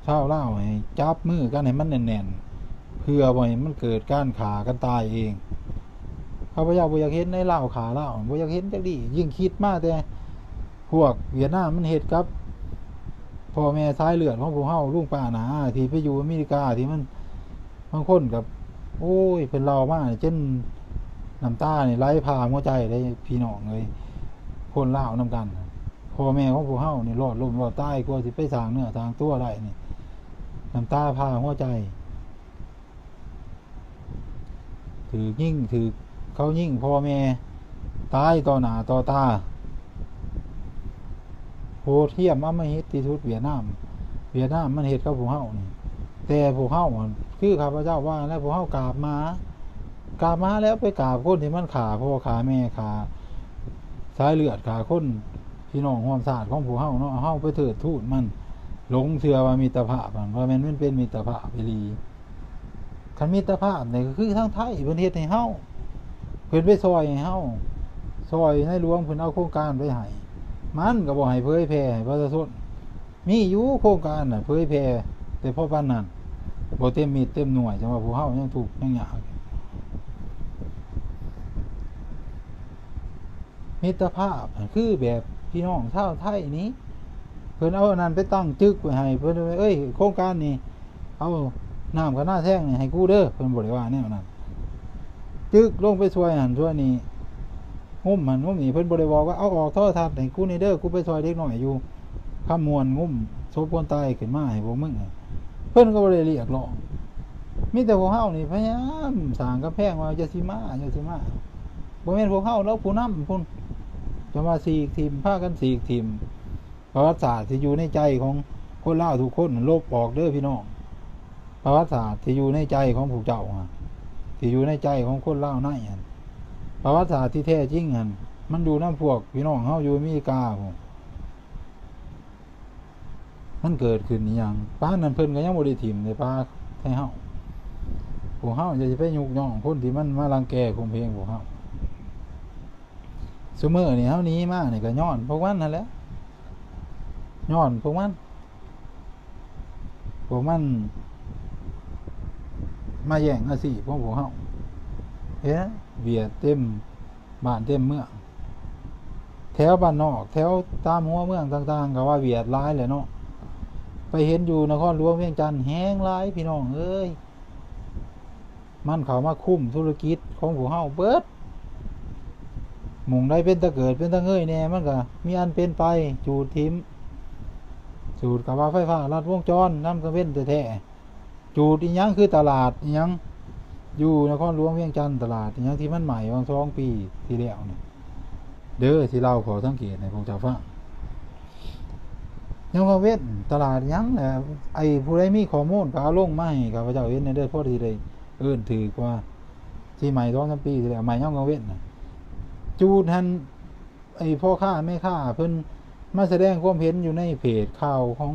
ຊາວລາວໃຫ້ຈັບມືກັນໃຫ້ມັນແໜ້ນໆ ເພື່ອບໍ່ໃຫ້ມັນເກີດການຂ້າກັນຕາຍເອງ. ຂ້າພະເຈົ້າບໍ່ຢາກເຫັນໃນລາວຂ້າລາວ ບໍ່ຢາກເຫັນຈັກດີ້. ຍິ່ງຄິດມາແຕ່ພວກຫວຽດນາມມັນເຮັດກັບພໍ່ແມ່ສາຍເລືອດຂອງພວກເຮົາ ລຸງປ້ານ້າອາທີ່ໄປຢູ່ອາເມລິກາ ທີ່ມັນ ບາງຄົນກໍ ໂອ້ຍ ເພິ່ນເລົ່າມາຈົນນ້ຳຕານີ້ໄຫຼຜ່າຫົວໃຈເດ້ ພີ່ນ້ອງເອີຍ. ຄົນລາວນຳກັນ ພໍ່ແມ່ຂອງພວກເຮົານີ້ລອດລົ້ມລອດຕາຍ ກວ່າຊິໄປສ້າງເນື້ອສ້າງຕົວໄດ້ນີ້ ນ້ຳຕາຜ່າຫົວໃຈ. ຖືກຍິງ ຖືກເຂົາຍິງພໍ່ແມ່ຕາຍຕໍ່ໜ້າຕໍ່ຕາ ໂຫດຫ້ຽມອຳມະຫິດທີ່ສຸດ. ຫວຽດນາມ ຫວຽດນາມມັນເຮັດກັບພວກເຮົານີ້ ແຕ່ພວກເຮົາຫັ້ນ ຄືຂ້າພະເຈົ້າວ່າແລ້ວ ພວກເຮົາກາບໝາ ກາບໝາແລ້ວໄປກາບຄົນທີ່ມັນຂ້າພໍ່ຂ້າແມ່ ຂ້າສາຍເລືອດ ຂ້າຄົນພີ່ນ້ອງຮ່ວມຊາດຂອງພວກເຮົາເນາະ. ເຮົາໄປເທີດທູນມັນ ຫຼົງເຊື່ອວ່າມິດຕະພາບຫັ້ນ ວ່າແມ່ນມັນເປັນມິດຕະພາບອີ່ຫຼີ. ຄັນມິດຕະພາບນີ້ກໍຄືທາງໄທເພິ່ນເຮັດໃຫ້ເຮົາ ເພິ່ນໄປຊ່ອຍໃຫ້ເຮົາ ຊ່ອຍໃນຫຼວງເພິ່ນເອົາໂຄງການໄປໃຫ້ ມັນກໍບໍ່ໃຫ້ເຜີຍແຜ່ໃຫ້ປະຊາຊົນ. ມີຢູ່ໂຄງການນະ ເຜີຍແຜ່ແຕ່ພໍປານນັ້ນ ບໍ່ເຕັມເມັດເຕັມໜ່ວຍ ຈັ່ງວ່າພວກເຮົາຍັງທຸກຍັງຍາກ. ມິດຕະພາບຫັ້ນຄືແບບພີ່ນ້ອງຊາວໄທນີ້ ເພິ່ນເອົາອັນນັ້ນໄປຕັ້ງຈຶກໄວ້ໃຫ້ ເພິ່ນວ່າ ເອີຍ ໂຄງການນີ້ ເອົານ້ຳກະນາແຊງນີ້ໃຫ້ກູເດີ ເພິ່ນບໍ່ໄດ້ວ່າແນວນັ້ນ. ຈຶກລົງໄປຊ່ວຍຫັ້ນຊ່ວຍນີ້ ງຸ້ມຫັ້ນງຸ້ມນີ້ ເພິ່ນບໍ່ໄດ້ບອກວ່າ ເອົາອອກໂທລະທັດໃຫ້ກູແດ່ເດີ ກູໄປຊ່ອຍເດັກນ້ອຍຢູ່ຄຳມ່ວນ ງຸ້ມສົບຄົນຕາຍຂຶ້ນມາໃຫ້ພວກມຶງ. ເພິ່ນກໍບໍ່ໄດ້ລຽກຮ້ອງ. ມີແຕ່ພວກເຮົານີ້ພະຍາຍາມສ້າງກຳແພງວ່າ ຢ່າຊິມາ ຢ່າຊິມາ. ບໍ່ແມ່ນພວກເຮົາດອກ ຜູ້ນຳພຸ້ນ ຈະມາສີກຖິ້ມ ພາກັນສີກຖິ້ມ. ປະຫວັດສາດທີ່ຢູ່ໃນໃຈຂອງຄົນລາວທຸກຄົນ ລົບອອກເດີພີ່ນ້ອງ. ປະຫວັດສາດທີ່ຢູ່ໃນໃຈຂອງພວກເຈົ້າຫັ້ນ ທີ່ຢູ່ໃນໃຈຂອງຄົນລາວໃນຫັ້ນ ປະຫວັດສາດທີ່ແທ້ຈິງຫັ້ນ ມັນຢູ່ນຳພວກພີ່ນ້ອງເຮົາຢູ່ອາເມລິກາພຸ້ນ. ມັນເກີດຂຶ້ນອີ່ຫຍັງ? ປານນັ້ນເພິ່ນກໍຍັງບໍ່ໄດ້ຖິ້ມໄດ້ປາໃຫ້ເຮົາ. ພວກເຮົາຢ່າຊິໄປຍຸກຍ້ອງຄົນທີ່ມັນມາລັງແກຂົ່ມເຫງພວກເຮົາ. ຊຸມື້ນີ້ເຮົາໜີມານີ້ກໍຍ້ອນພວກມັນຫັ້ນແຫຼະ ຍ້ອນພວກມັນ. ພວກມັນມາແຍ່ງອາຊີບຂອງພວກເຮົາ. ເຫັນຫວຽດເຕັມບ້ານເຕັມເມືອງ ແຖວບ້ານນອກ ແຖວຕາມຫົວເມືອງຕ່າງໆ ກໍວ່າຫວຽດຫຼາຍແຫຼະເນາະ. ໄປເຫັນຢູ່ນະຄອນຫຼວງວຽງຈັນແຮງຫຼາຍ ພີ່ນ້ອງເອີຍ. ມັນເຂົ້າມາຄຸມທຸລະກິດຂອງພວກເຮົາເບິດ. ໝ່ອງໃດເປັນຕາເກີດເປັນຕາເງີຍແດ່ ມັນກໍມີອັນເປັນໄປ. ຈູດຖິ້ມ ຈູດກໍວ່າໄຟຟ້າລັດວົງຈອນນຳກາງເວັນແທ້ໆ. ຈູດອີ່ຫຍັງ ຄືຕະຫຼາດອີ່ຫຍັງຢູ່ນະຄອນຫຼວງວຽງຈັນ ຕະຫຼາດອີ່ຫຍັງທີ່ມັນໄໝ້ຫວ່າງສອງປີທີ່ແລ້ວນີ້ເດີ ຊິເລົ່າຂໍ້ສັງເກດໃຫ້ພວກເຈົ້າຟັງ. ຍາມກາງເວັນຕະຫຼາດຫຍັງແຫຼະ ໄອ້ຜູ້ໃດມີຂໍ້ມູນກໍເອົາລົງມາໃຫ້ຂ້າພະເຈົ້າເຫັນແດ່ເດີ ພໍຊິໄດ້ເອີ້ນຖືກວ່າ ທີ່ໄໝ້ສອງສາມປີທີ່ແລ້ວ ໄໝ້ຍາມກາງເວັນນະ. ຈູດຫັ້ນ ໄອ້ພໍ່ຄ້າແມ່ຄ້າເພິ່ນມາສະແດງຄວາມເຫັນຢູ່ໃນເພຈຂ່າວຂອງ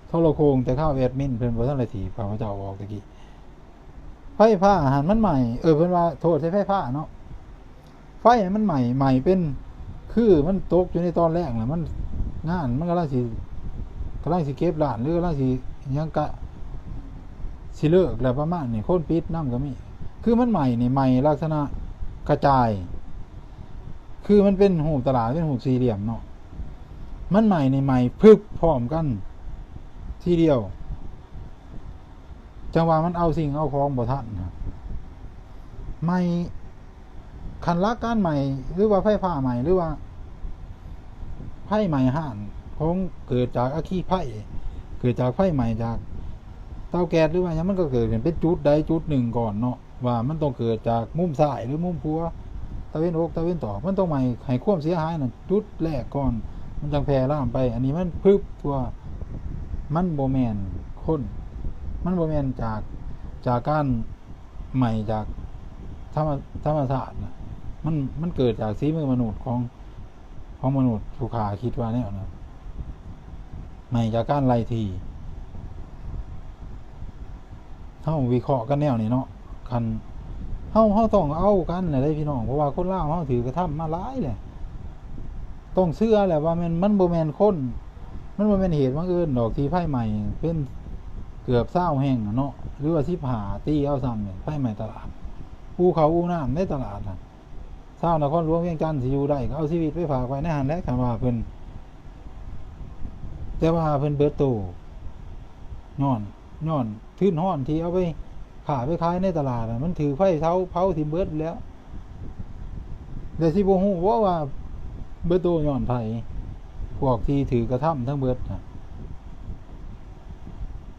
ໂທລະໂຄ່ງ ແຕ່ຂ່າວແອດມິນເພິ່ນບໍ່ທັນໄດ້ຖີບຂ້າພະເຈົ້າອອກຕະກີ້. ໄຟຟ້າຫັ້ນມັນໄໝ້ ເອີ ເພິ່ນວ່າໂທດໃສ່ໄຟຟ້າເນາະ. ໄຟມັນໄໝ້ ໄໝ້ເປັນ ຄືມັນຕົກຢູ່ໃນຕອນແລງ ແລ້ວມັນ ງານມັນກຳລັງຊິ ກຳລັງຊິເກັບຮ້ານ ຫຼືກຳລັງຊິຫຍັງກະ ຊິເລີກແລ້ວປະມານນີ້ ຄົນປິດນຳກໍມີ. ຄືມັນໄໝ້ນີ້ ໄໝ້ລັກສະນະກະຈາຍ ຄືມັນເປັນຮູບຕະຫຼາດ ເປັນຮູບສີ່ຫຼ່ຽມເນາະ ມັນໄໝ້ນີ້ໄໝ້ພຶບພ້ອມກັນທີດຽວ. ຈັ່ງວ່າມັນເອົາສິ່ງເອົາຂອງບໍ່ທັນນະ ໄໝ້ ຄັນຫຼັກການໄໝ້ ຫຼືວ່າໄຟຟ້າໄໝ້ ຫຼືວ່າໄຟໄໝ້ຮ້ານຂອງ ເກີດຈາກອັກຄີໄຟ ເກີດຈາກໄຟໄໝ້ຈາກເຕົາແກັສ ຫຼືວ່າຫຍັງ ມັນກໍເກີດຂຶ້ນເປັນຈຸດໃດຈຸດໜຶ່ງກ່ອນເນາະ ວ່າມັນຕ້ອງເກີດຈາກມຸມຊ້າຍ ຫຼືມຸມຂວາ ຕາເວັນອົກ ຕາເວັນຕອກ ມັນຕ້ອງໄໝ້ໃຫ້ຄວາມເສຍຫາຍນັ້ນຈຸດແລກກ່ອນ ມັນຈັ່ງແຜ່ລາມໄປ. ອັນນີ້ມັນພຶບຕົວ ມັນບໍ່ແມ່ນຄົນ ມັນບໍ່ແມ່ນຈາກ ຈາກການໄໝ້ຈາກທຳມະ ທຳມະຊາດນະ ມັນ ມັນເກີດຈາກສີມືມະນຸດຂອງ ຂອງມະນຸດຜູ້ຂ້າ ຄິດວ່າແນວນັ້ນ ໃໝ່ຈາກການໄລ່ທີ່ ເຮົາວິເຄາະກັນແນວນີ້ເນາະ ຄັນເຮົາ ເຮົາຕ້ອງເອົາກັນແຫຼະເດ້ພີ່ນ້ອງ ເພາະວ່າຄົນລາວເຮົາຖືກກະທຳມາຫຼາຍແຫຼະ ຕ້ອງເຊື່ອແຫຼະວ່າແມ່ນ ມັນບໍ່ແມ່ນຄົນ ມັນບໍ່ແມ່ນເຫດບັງເອີນດອກ ທີ່ໄຟໄໝ້ເປັນເກືອບຊາວແຫ່ງເນາະ ຫຼືວ່າສິບຫ້າ ຕີເອົາຊ້ຳນີ້ ໄຟໄໝ້ຕະຫຼາດ ອູ່ເຂົ້າອູ່ນ້ຳໃນຕະຫຼາດຫັ້ນ. ຊາວນະຄອນຫຼວງວຽງຈັນຊິຢູ່ໄດ້ກໍເອົາຊີວິດໄປຝາກໄວ້ໃນຫັ້ນແຫຼະ ຄັນວ່າເພິ່ນ ແຕ່ວ່າເພິ່ນເບິດໂຕ ຍ້ອນ ຍ້ອນທຶນຮອນທີ່ເອົາໄປຄ້າໄປຂາຍໃນຕະຫຼາດນະ ມັນຖືກໄຟເຊົາເຜົາຖິ້ມເບິດແລ້ວ ແລ້ວຊິບໍ່ຮູ້ບໍ່ວ່າເບິດໂຕຍ້ອນໃຜ? ພວກທີ່ຖືກກະທຳທັງເບິດນະ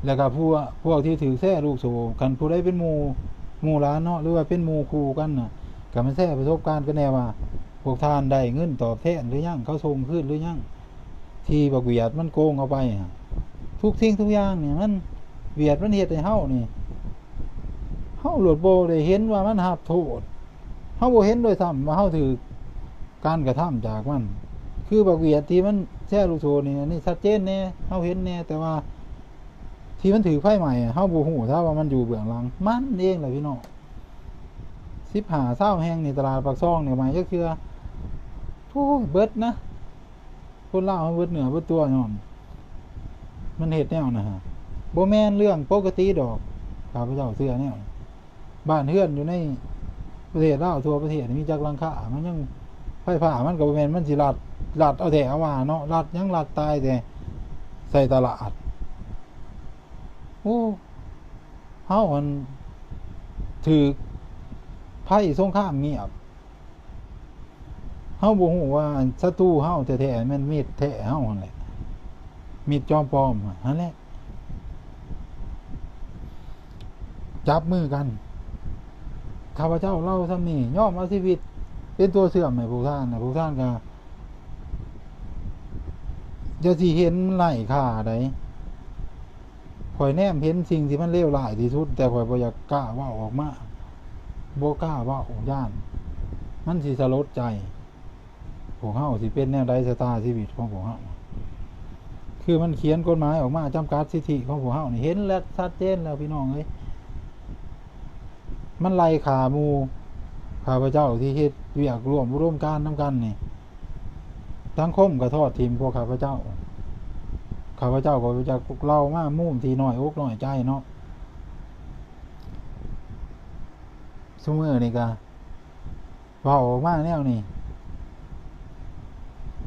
ແລ້ວກໍພວກ ພວກທີ່ຖືກແຊລູກໂສ້ ຄັນຜູ້ໃດເປັນໝູ່ ໝູ່ຫຼານເນາະ ຫຼືວ່າເປັນໝູ່ຄູ່ກັນນະ ກໍມາແຊປະສົບການກັນແດ່ວ່າ ພວກທ່ານໄດ້ເງິນຕອບແທນຫຼືຍັງ ເຂົາສົ່ງຄືນຫຼືຍັງ ທີ່ບັກຫວຽດມັນໂກງເອົາໄປຫັ້ນ. ທຸກສິ່ງທຸກຢ່າງນີ້ມັນ ຫວຽດມັນເຮັດໃຫ້ເຮົານີ້ ເຮົາໂລດບໍ່ໄດ້ເຫັນວ່າມັນຮັບໂທດ ເຮົາບໍ່ເຫັນດ້ວຍຊ້ຳວ່າເຮົາຖືກການກະທຳຈາກມັນ. ຄືບັກຫວຽດທີ່ມັນແຊລູກໂສ້ນີ້ ອັນນີ້ຊັດເຈນແດ່ ເຮົາເຫັນແດ່ ແຕ່ວ່າທີ່ມັນຖືກໄຟໄໝ້ ເຮົາບໍ່ຮູ້ຊະວ່າມັນຢູ່ເບື້ອງຫຼັງ ມັນເອງແຫຼະພີ່ນ້ອງ. ສິບຫ້າຊາວແຫ່ງນີ້ ຕະຫຼາດປາກຊ່ອງນີ້ໄໝ້ຈັກເທື່ອ ໂອ້ຍ ເບິດນະ. ຄົນລາວເຮົາເບິດເນື້ອເບິດຕົວຍ້ອນມັນເຮັດແນວນັ້ນ ບໍ່ແມ່ນເລື່ອງປົກກະຕິດອກ. ຂ້າພະເຈົ້າເຊື່ອແນວ ບ້ານເຮືອນຢູ່ໃນປະເທດລາວທົ່ວປະເທດມີຈັກຫຼັງຄາ ມັນຍັງ ໄຟຟ້າມັນກໍບໍ່ແມ່ນມັນຊິລັດ ລັດເອົາແທ້ເອົາວ່າເນາະ ລັດຫຍັງລັດຕາຍແຕ່ໃສ່ຕະຫຼາດ. ໂອ້ ເຮົາຫັ້ນຖືກໄພສົງຄາມງຽບ ເຮົາບໍ່ຮູ້ວ່າສັດຕູເຮົາແທ້ໆແມ່ນມິດແທ້ເຮົາຫັ້ນແຫຼະ ມິດຈອມປອມຫັ້ນແຫຼະ. ຈັບມືກັນ ຂ້າພະເຈົ້າເລົ່າສ່ຳນີ້ ຍອມເອົາຊີວິດເປັນຕົວເຊື່ອມໃຫ້ພວກທ່ານນະ ພວກທ່ານກໍຢ່າຊິເຫັນມັນໄຮ້ຄ່າໃດ. ຂ້ອຍແນມເຫັນສິ່ງທີ່ມັນເລວຮ້າຍທີ່ສຸດ ແຕ່ຂ້ອຍບໍ່ຢາກກ້າເວົ້າອອກມາ ບໍ່ກ້າເວົ້າ ຢ້ານມັນຊິສະຫຼົດໃຈ. ພວກເຮົາຊິເປັນແນວໃດ ຊະຕາຊີວິດຂອງພວກເຮົາ ຄືມັນຂຽນກົດໝາຍອອກມາຈຳກັດສິດທິຂອງພວກເຮົານີ້ ເຫັນແລ້ວຊັດເຈນແລ້ວພີ່ນ້ອງເອີຍ ມັນໄລ່ຂ້າໝູ່ ຂ້າພະເຈົ້າທີ່ເຮັດວຽກຮ່ວມອຸດົມການນຳກັນນີ້ ສັງຄົມກໍທອດຖິ້ມພວກຂ້າພະເຈົ້າ ຂ້າພະເຈົ້າກໍຈະເລົ່າມາມຸມທີ່ນ້ອຍອົກນ້ອຍໃຈເນາະ. ຊຸມື້ນີ້ກະເວົ້າອອກມາແນວນີ້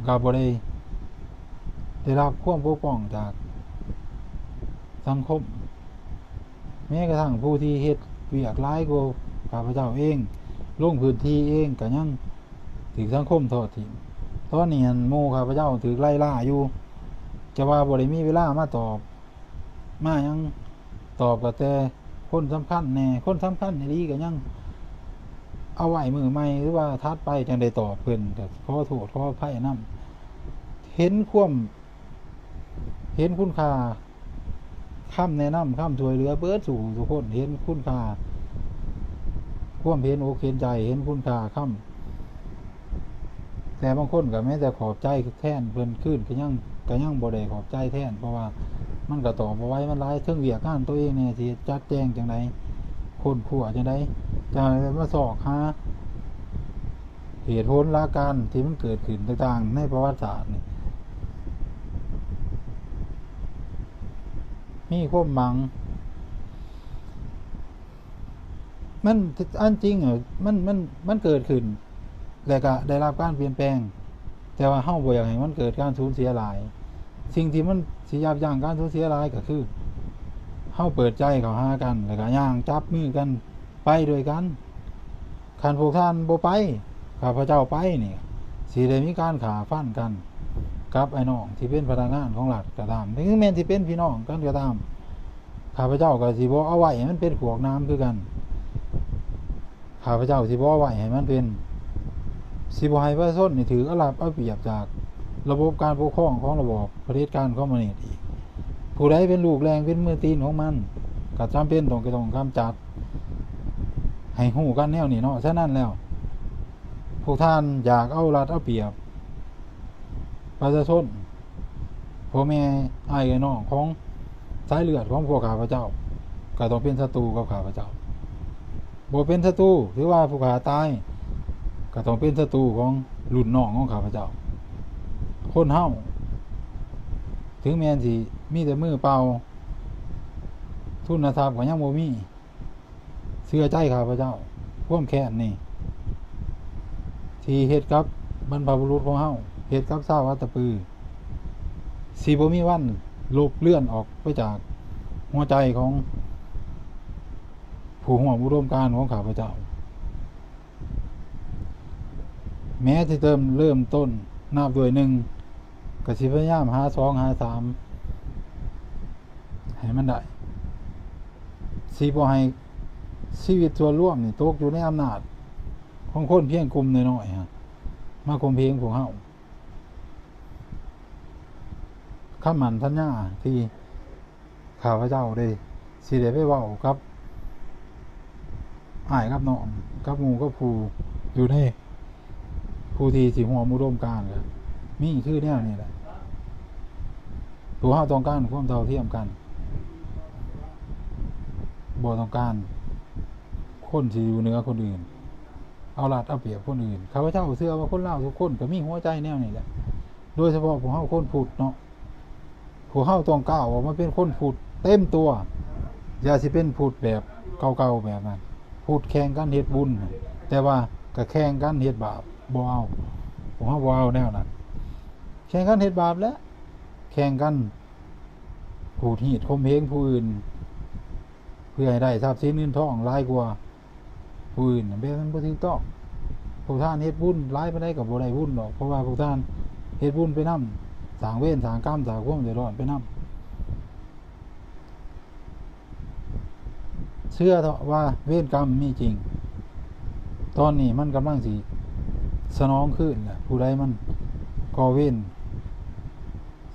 ກໍບໍ່ໄດ້ ໄດ້ຮັບຄວາມປົກປ້ອງຈາກສັງຄົມ ແມ້ກະທັ່ງຜູ້ທີ່ເຮັດວຽກຫຼາຍກວ່າຂ້າພະເຈົ້າເອງ ລົງພື້ນທີ່ເອງກໍຍັງ ຖືກສັງຄົມທອດຖິ້ມ. ຕອນນີ້ຫັ້ນໝູ່ຂ້າພະເຈົ້າຖືກໄລ່ລ່າຢູ່ ຈະວ່າບໍ່ໄດ້ມີເວລາມາຕອບ ມາຫຍັງ ຕອບກໍແຕ່ຄົນສຳຄັນແດ່ ຄົນສຳຄັນອີ່ຫຼີກໍຍັງເອົາໄວ້ມື້ໃໝ່ ຫຼືວ່າຖັດໄປຈັ່ງໄດ້ຕອບເພິ່ນ ກໍຂໍໂທດຂໍອະໄພນຳ. ເຫັນຄວາມ ເຫັນຄຸນຄ່າ ຄຳແນະນຳ ຄຳຊ່ວຍເຫຼືອເບິດສູ່ຜູ້ສູ່ຄົນ ເຫັນຄຸນຄ່າ ຄວາມເຫັນອົກເຫັນໃຈ ເຫັນຄຸນຄ່າຄຳ ແຕ່ບາງຄົນກໍແມ້ແຕ່ຂອບໃຈແທນເພິ່ນຄືນ ກໍຍັງ ກໍຍັງບໍ່ໄດ້ຂອບໃຈແທນ ເພາະວ່າມັນກໍຕອບບໍ່ໄຫວ ມັນຫຼາຍ ເຖິງວຽກງານໂຕເອງແດ່ ຊິຈັດແຈງຈັ່ງໃດ ຄົ້ນຄວ້າຈັ່ງໃດ ຈັ່ງໃດມາຊອກຫາ ເຫດຜົນຫຼັກການທີ່ມັນເກີດຂຶ້ນຕ່າງໆໃນປະຫວັດສາດນີ້ ມີຄວາມໝັງ ມັນ ອັນຈິງອະ ມັນ ມັນ ມັນເກີດຂຶ້ນ ແລະກະໄດ້ຮັບການປ່ຽນແປງ ແຕ່ວ່າເຮົາບໍ່ຢາກໃຫ້ມັນເກີດການສູນເສຍຫຼາຍ. ສິ່ງທີ່ມັນຊິຢັບຢັ້ງການສູນເສຍຫຼາຍກໍຄື ເຮົາເປີດໃຈເຂົ້າຫາກັນ ແລະກະຍ່າງຈັບມືກັນ ໄປດ້ວຍກັນ. ຄັນພວກທ່ານບໍ່ໄປ ຂ້າພະເຈົ້າໄປນີ້ ຊິໄດ້ມີການຂ້າຟັນກັນກັບອ້າຍນ້ອງທີ່ເປັນພະນັກງານຂອງລັດກໍຕາມ ເຖິງແມ່ນຊິເປັນພີ່ນ້ອງກັນກໍຕາມ ຂ້າພະເຈົ້າກໍຊິບໍ່ເອົາໄວ້ໃຫ້ມັນເປັນຂວາກໜາມຄືກັນ. ຂ້າພະເຈົ້າຊິບໍ່ເອົາໄວ້ໃຫ້ມັນເປັນ ຊິບໍ່ໃຫ້ປະຊາຊົນນີ້ຖືກເອົາລັດເອົາປຽບຈາກລະບົບການປົກຄອງຂອງລະບອບຜະເດັດການຄອມມູນິດອີກ. ຜູ້ໃດເປັນລູກແລ້ງເປັນມືຕີນຂອງມັນ ກໍຈຳເປັນຕ້ອງ ກໍຕ້ອງກຳຈັດ ໃຫ້ຮູ້ກັນແນວນີ້ເນາະ. ສະນັ້ນແລ້ວ ພວກທ່ານຢາກເອົາລັດເອົາປຽບປະຊາຊົນ ພໍ່ແມ່ອ້າຍເອື້ອຍນ້ອງຂອງສາຍເລືອດຂອງພວກຂ້າພະເຈົ້າ ກໍຕ້ອງເປັນສັດຕູກັບຂ້າພະເຈົ້າ. ບໍ່ເປັນສັດຕູ ຖືວ່າຜູ້ຂ້າຕາຍ ກໍຕ້ອງເປັນສັດຕູຂອງລຸ້ນນ້ອງຂອງຂ້າພະເຈົ້າ. ຄົນເຮົາ ເຖິງແມ່ນຊິມີແຕ່ມືເປົ່າ ທຶນນະຊັບກໍຍັງບໍ່ມີ ເຊື່ອໃຈຂ້າພະເຈົ້າ ຄວາມແຄ້ນນີ້ ທີ່ເຮັດກັບບັນພະບຸລຸດຂອງເຮົາ ເຮັດກັບຊາວອັດຕະປື ຊິບໍ່ມີວັນລົບເລືອນອອກໄປຈາກຫົວໃຈຂອງຜູ້ຮ່ວມອຸດົມການຂອງຂ້າພະເຈົ້າ. ແມ້ຊິເລີ່ມ ເລີ່ມຕົ້ນນັບດ້ວຍໜຶ່ງ ກໍຊິພະຍາຍາມຫາສອງຫາສາມໃຫ້ມັນໄດ້ ຊິບໍ່ໃຫ້ຊີວິດສ່ວນລວມນີ້ຕົກຢູ່ໃນອຳນາດຂອງຄົນພຽງກຸ່ມນ້ອຍໆ ຮະ ມາຂົ່ມເຫງພວກເຮົາ. ຄຳໝັ້ນສັນຍາທີ່ ຂ້າພະເຈົ້າໄດ້ ຊິໄດ້ໄປເວົ້າກັບອ້າຍກັບນ້ອງ ກັບໝູ່ກັບຄູ່ຢູ່ໃນ ຜູ້ທີ່ຊິຮ່ວມອຸດົມການ ກໍມີຄືແນວນີ້ແຫຼະ. ພວກເຮົາຕ້ອງການຄວາມເທົ່າທຽມກັນ ບໍ່ຕ້ອງການຄົນທີ່ຢູ່ເໜືອຄົນອື່ນ ເອົາລັດເອົາປຽບຄົນອື່ນ. ຂ້າພະເຈົ້າເຊື່ອວ່າຄົນລາວທຸກຄົນກໍມີຫົວໃຈແນວນີ້ແຫຼະ ໂດຍສະເພາະພວກເຮົາຄົນພຸດເນາະ. ພວກເຮົາຕ້ອງກ້າວອອກມາເປັນຄົນພຸດເຕັມຕົວ. ຢ່າຊິເປັນພຸດແບບເກົ່າໆແບບນັ້ນ ພຸດແຂ່ງກັນເຮັດບຸນ ແຕ່ວ່າກໍແຂ່ງກັນເຮັດບາບ ບໍ່ເອົາ. ພວກເຮົາບໍ່ເອົາແນວນັ້ນ. ແຂ່ງກັນເຮັດບາບ ແລະ ແຂ່ງກັນຂູດຮີດຂົ່ມເຫງຜູ້ອື່ນ ເພື່ອໃຫ້ໄດ້ຊັບສິນເງິນທອງຫຼາຍກວ່າ ຜູ້ອື່ນ ແບບນັ້ນບໍ່ຖືກຕ້ອງ. ພວກທ່ານເຮັດບຸນຫຼາຍປານໃດກໍບໍ່ໄດ້ບຸນດອກ ເພາະວ່າພວກທ່ານເຮັດບຸນໄປນຳ ສ້າງເວນສ້າງກຳ ສ້າງຄວາມເດືອດຮ້ອນໄປນຳ. ເຊື່ອເຖາະວ່າເວນກຳມີຈິງ ຕອນນີ້ມັນກຳລັງຊິສະໜອງຄືນແຫຼະ. ຜູ້ໃດມັນກໍ່ເວນ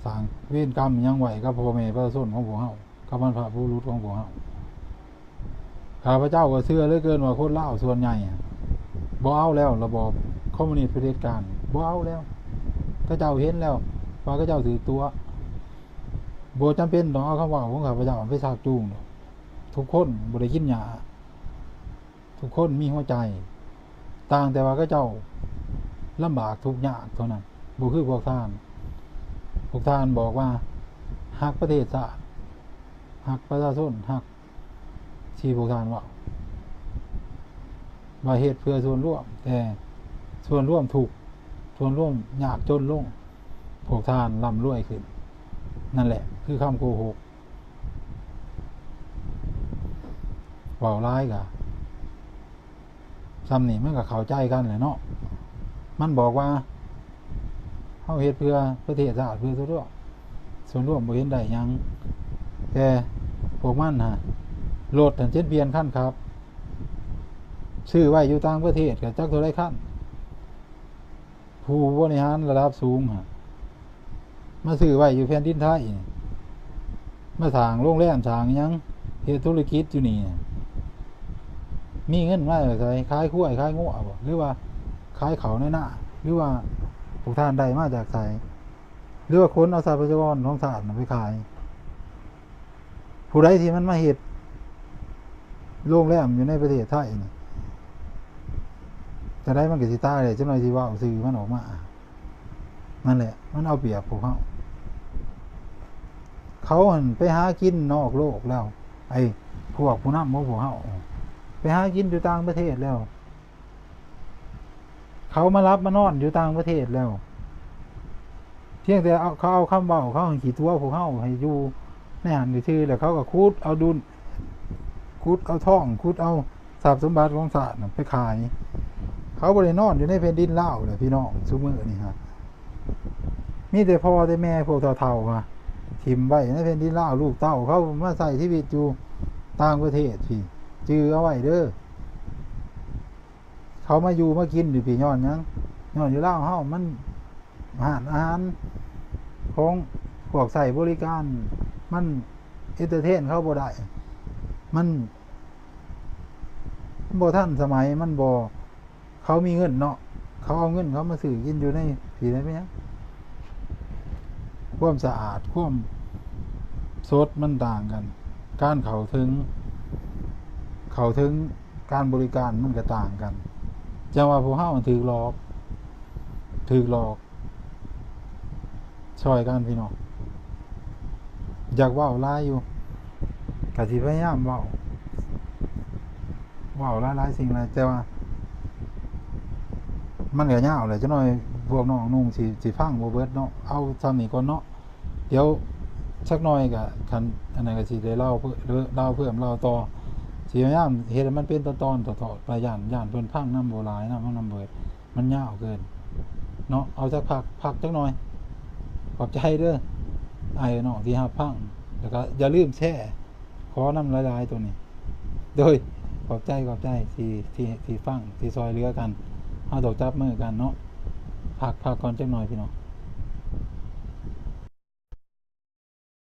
ສ້າງເວນກຳຫຍັງໄວ້ກັບພໍ່ແມ່ປະຊາຊົນຂອງພວກເຮົາ ກັບບັນພະບຸລຸດຂອງພວກເຮົາ. ຂ້າພະເຈົ້າກໍເຊື່ອເຫຼືອເກີນວ່າຄົນລາວສ່ວນໃຫຍ່ບໍ່ເອົາແລ້ວ ລະບອບຄອມມູນິດຜະເດັດການ ບໍ່ເອົາແລ້ວ. ເຂົາເຈົ້າເຫັນແລ້ວວ່າເຂົາເຈົ້າຖືກຕົວະ. ບໍ່ຈຳເປັນຕ້ອງເອົາຄຳເວົ້າຂອງຂ້າພະເຈົ້າໄປຊັກຈູງດອກ. ທຸກຄົນບໍ່ໄດ້ກິນຫຍ້າ. ທຸກຄົນມີຫົວໃຈ ຕ່າງແຕ່ວ່າເຂົາເຈົ້າລຳບາກທຸກຍາກເທົ່ານັ້ນ. ບໍ່ຄືພວກທ່ານ. ພວກທ່ານບອກວ່າຮັກປະເທດຊາດ, ຮັກປະຊາຊົນ, ຮັກ ທີ່ພວກທ່ານເວົ້າ ວ່າເຮັດເພື່ອສ່ວນລວມ, ແຕ່ສ່ວນລວມທຸກ, ສ່ວນລວມຍາກຈົນລົງ, ພວກທ່ານລ່ຳລວຍຂຶ້ນ. ນັ້ນແຫຼະຄືຄຳໂກຫົກ. ເວົ້າຫຼາຍກະ ຊ່ຳນີ້ມັນກໍເຂົ້າໃຈກັນແຫຼະເນາະ. ມັນບອກວ່າເຮົາເຮັດເພື່ອປະເທດຊາດ, ເພື່ອສ່ວນລວມ, ສ່ວນລວມບໍ່ເຫັນໄດ້ຫຍັງ. ແຕ່ພວກມັນຫະ ລົດຫັ້ນເຈັດປ່ຽນຄັນຂັບ, ຊື້ໄວ້ຢູ່ຕ່າງປະເທດກໍຈັກເທົ່າໃດຄັນ. ຜູ້ບໍລິຫານລະດັບສູງຫະ ມາຊື້ໄວ້ຢູ່ແຜ່ນດິນໄທນີ້ ມາສ້າງໂຮງແຮມ ສ້າງຫຍັງ ເຮັດທຸລະກິດຢູ່ນີ້ ມີເງິນມາຈາກໃສ? ຂາຍຄວາຍຂາຍງົວບໍ ຫຼືວ່າຂາຍເຂົ້າໃນນາ ຫຼືວ່າພວກທ່ານໄດ້ມາຈາກໃສ? ຫຼືວ່າຂົນເອົາຊັບພະຍາກອນຂອງຊາດນັ້ນໄປຂາຍ? ຜູ້ໃດທີ່ມັນມາເຮັດໂຮງແຮມຢູ່ໃນປະເທດໄທນີ້ ຈັ່ງໃດມັນກໍຊິຕາຍແຫຼະ, ຈັກໜ່ອຍຊິເວົ້າຊື່ມັນອອກມາ. ນັ້ນແຫຼະ ມັນເອົາປຽບພວກເຮົາ. ເຂົາຫັ້ນໄປຫາກິນນອກໂລກແລ້ວ, ໄອ້ພວກຜູ້ນຳຂອງພວກເຮົາໄປຫາກິນຢູ່ຕ່າງປະເທດແລ້ວ. ເຂົາມາຫຼັບມານອນຢູ່ຕ່າງປະເທດແລ້ວ. ພຽງແຕ່ເອົາ ເຂົາເອົາຄຳເວົ້າເຂົາໃຫ້ຂີ້ຕົວະພວກເຮົາໃຫ້ຢູ່ໃນຫັ້ນຊື່ໆ ແລ້ວເຂົາກໍຂຸດເອົາດຸນ ຂຸດເອົາທອງ ຂຸດເອົາຊັບສົມບັດຂອງຊາດນັ້ນໄປຂາຍ. ເຂົາບໍ່ໄດ້ນອນຢູ່ໃນແຜ່ນດິນລາວແຫຼະ ພີ່ນ້ອງ. ຊຸມື້ນີ້ຫະ ມີແຕ່ພໍ່ແຕ່ແມ່ພວກເຖົ້າໆຫະ ຖິ້ມໄວ້ໃນແຜ່ນດິນລາວ. ລູກເຕົ້າເຂົາມາໃຊ້ຊີວິດຢູ່ຕ່າງປະເທດພີ້ ຈື່ເອົາໄວ້ເດີ. ເຂົາມາຢູ່ມາກິນຢູ່ພີ້ຍ້ອນຫຍັງ? ຍ້ອນຢູ່ລາວເຮົາມັນ ຮ້ານອາຫານຂອງພວກໃຊ້ບໍລິການ ມັນເອັນເຕີເທນເຂົາບໍ່ໄດ້. ມັນ ມັນບໍ່ທັນສະໄໝ, ມັນບໍ່ ເຂົາມີເງິນເນາະ, ເຂົາເອົາເງິນເຂົາມາຊື້ກິນຢູ່ໃນພີ້ໄດ້ເປັນຫຍັງ? ຄວາມສະອາດ ຄວາມສົດມັນຕ່າງກັນ, ການເຂົ້າເຖິງ ເຂົ້າເຖິງການບໍລິການມັນກໍຕ່າງກັນ. ຈັ່ງວ່າພວກເຮົາມັນຖືກຫຼອກ ຖືກຫຼອກ. ຊ່ອຍກັນພີ່ນ້ອງ. ຢາກເວົ້າຫຼາຍຢູ່ ກະຊິພະຍາຍາມເວົ້າ ເວົ້າຫຼາຍໆສິ່ງຫຼາຍ ແຕ່ວ່າມັນກະຍາວແຫຼະ. ຈັກໜ່ອຍພວກນ້ອງນຸ່ງຊິ ຊິຟັງບໍ່ເບິດເນາະ. ເອົາຊ່ຳນີ້ກ່ອນເນາະ. ດຽວຈັກໜ່ອຍກະ ຄັນອັນນັ້ນກະຊິໄດ້ເລົ່າເພີ່ມ ເລົ່າເພີ່ມເລົ່າຕໍ່. ຊິພະຍາຍາມເຮັດໃຫ້ມັນເປັນຕອນໆ ເທາະໆໄປ. ຢ້ານ ຢ້ານເພິ່ນຟັງນຳບໍ່ຫຼາຍນຳ ນຳເບີດ ມັນຍາວເກີນເນາະ. ເອົາຈັກພັກ ພັກຈັກໜ່ອຍ. ຂອບໃຈເດີອ້າຍເອີຍນ້ອງທີ່ຮັບຟັງ ແລ້ວກໍຢ່າລືມແຊ ຂໍນຳຫຼາຍໆໂຕນີ້ ໂດຍ ຂອບໃຈ ຂອບໃຈທີ່ ທີ່ ທີ່ຟັງ ທີ່ຊ່ອຍເຫຼືອກັນ ເຮົາຕ້ອງຈັບມືກັນເນາະ ພັກ ພັກກ່ອນຈັກໜ່ອຍພີ່ນ້ອງ.